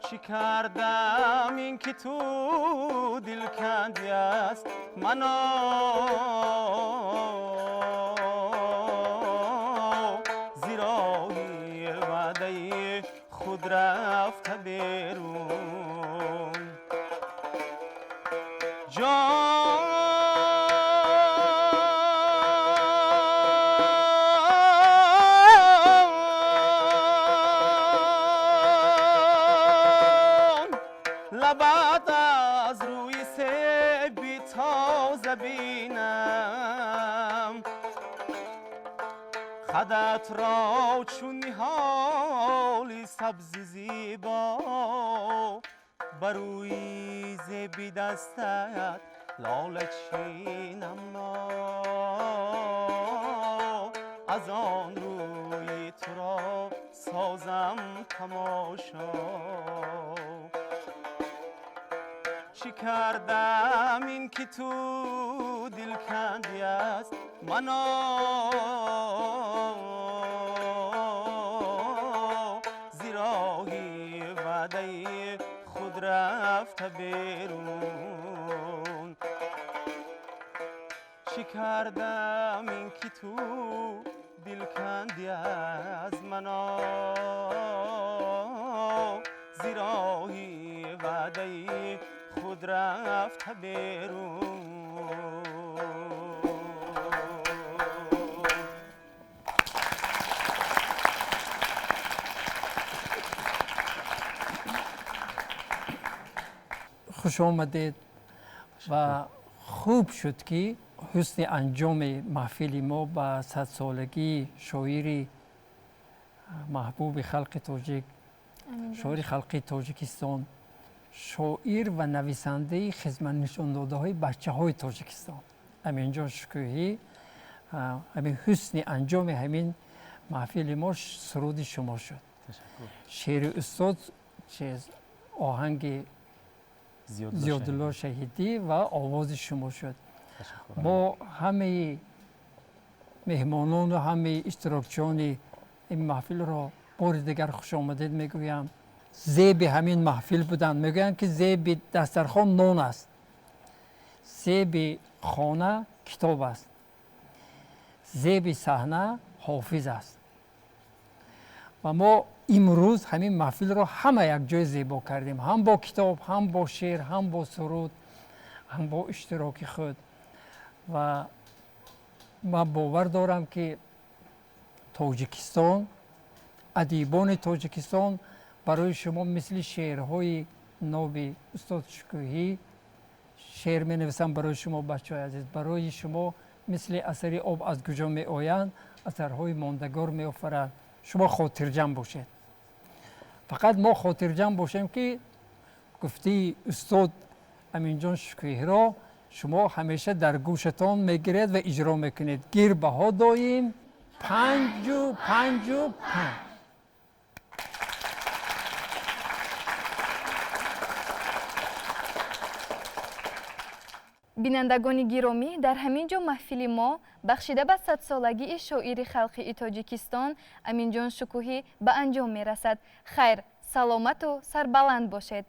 Speaker 7: Чӣ кардам ин ки ту дил кандӣ аз мано, зи роҳи ваъдаи худ рафта берун. Ҷон лабат аз рӯи себи тоза бинам, қадат ро чун ниҳоли сабзи зебо, ба рӯи зеби дастат лола чинам. Аз он рӯи туро созам тамошо. Чӣ кардам ин ки ту дил кандӣ аз мано, зи роҳи ваъдаи худ рафта берун. Чӣ кардам ин ки ту дил кандӣ аз мано, зи роҳи ваъдаи худ рафта берун.
Speaker 4: Хуш омадед ва хуб шуд ки ҳусни анҷоми маҳфили мо ба садсолагии шоири маҳбуби халқи тоҷик, шоири халқи Тоҷикистон, шоир ва нависандаи хизматнишондодаҳои бачаҳои Тоҷикистон Аминҷон Шукӯҳӣ, ҳамин ҳусни анҷоми ҳамин маҳфили мо суруди шумо шуд. Шеъри устод, оҳанги Зиёдулло Шаҳидӣ ва овози шумо шуд. Мо ҳамаи меҳмонону ҳамаи иштирокчиёни ин маҳфилро бори дигар хушомадед мегӯям. Зеби ҳамин маҳфил буданд. Мегӯянд ки зеби дастархон нон аст, зеби хона китоб аст, Зеби саҳна Ҳофиз аст. Ва мо имрӯз ҳамин маҳфилро ҳама якҷой зебо кардем, ҳам бо китоб, ҳам бо шеър, ҳам бо суруд, ҳам бо иштироки худ. Ва ман бовар дорам, ки Тоҷикистон, адибони Тоҷикистон барои шумо мисли шеърҳои ноби устод Шукӯҳӣ шеър менависам барои шумо, бачаҳои азиз, барои шумо мисли асари «Об аз куҷо меоянд» асарҳои мондагор меофаранд. Шумо хотирҷамъ бошед. Фақат мо хотирҷамъ бошем, ки гуфтаи устод Аминҷон Шукӯҳиро шумо ҳамеша дар гӯшатон мегиред ва иҷро мекунед. Гир баҳо доим 5 5 5.
Speaker 3: Бинандагони гиромӣ, дар ҳамин ҷо маҳфили мо, бахшида ба садсолагии шоири халқии Тоҷикистон Аминҷон Шукӯҳӣ, ба анҷом мерасад. Хайр, саломату сарбаланд бошед.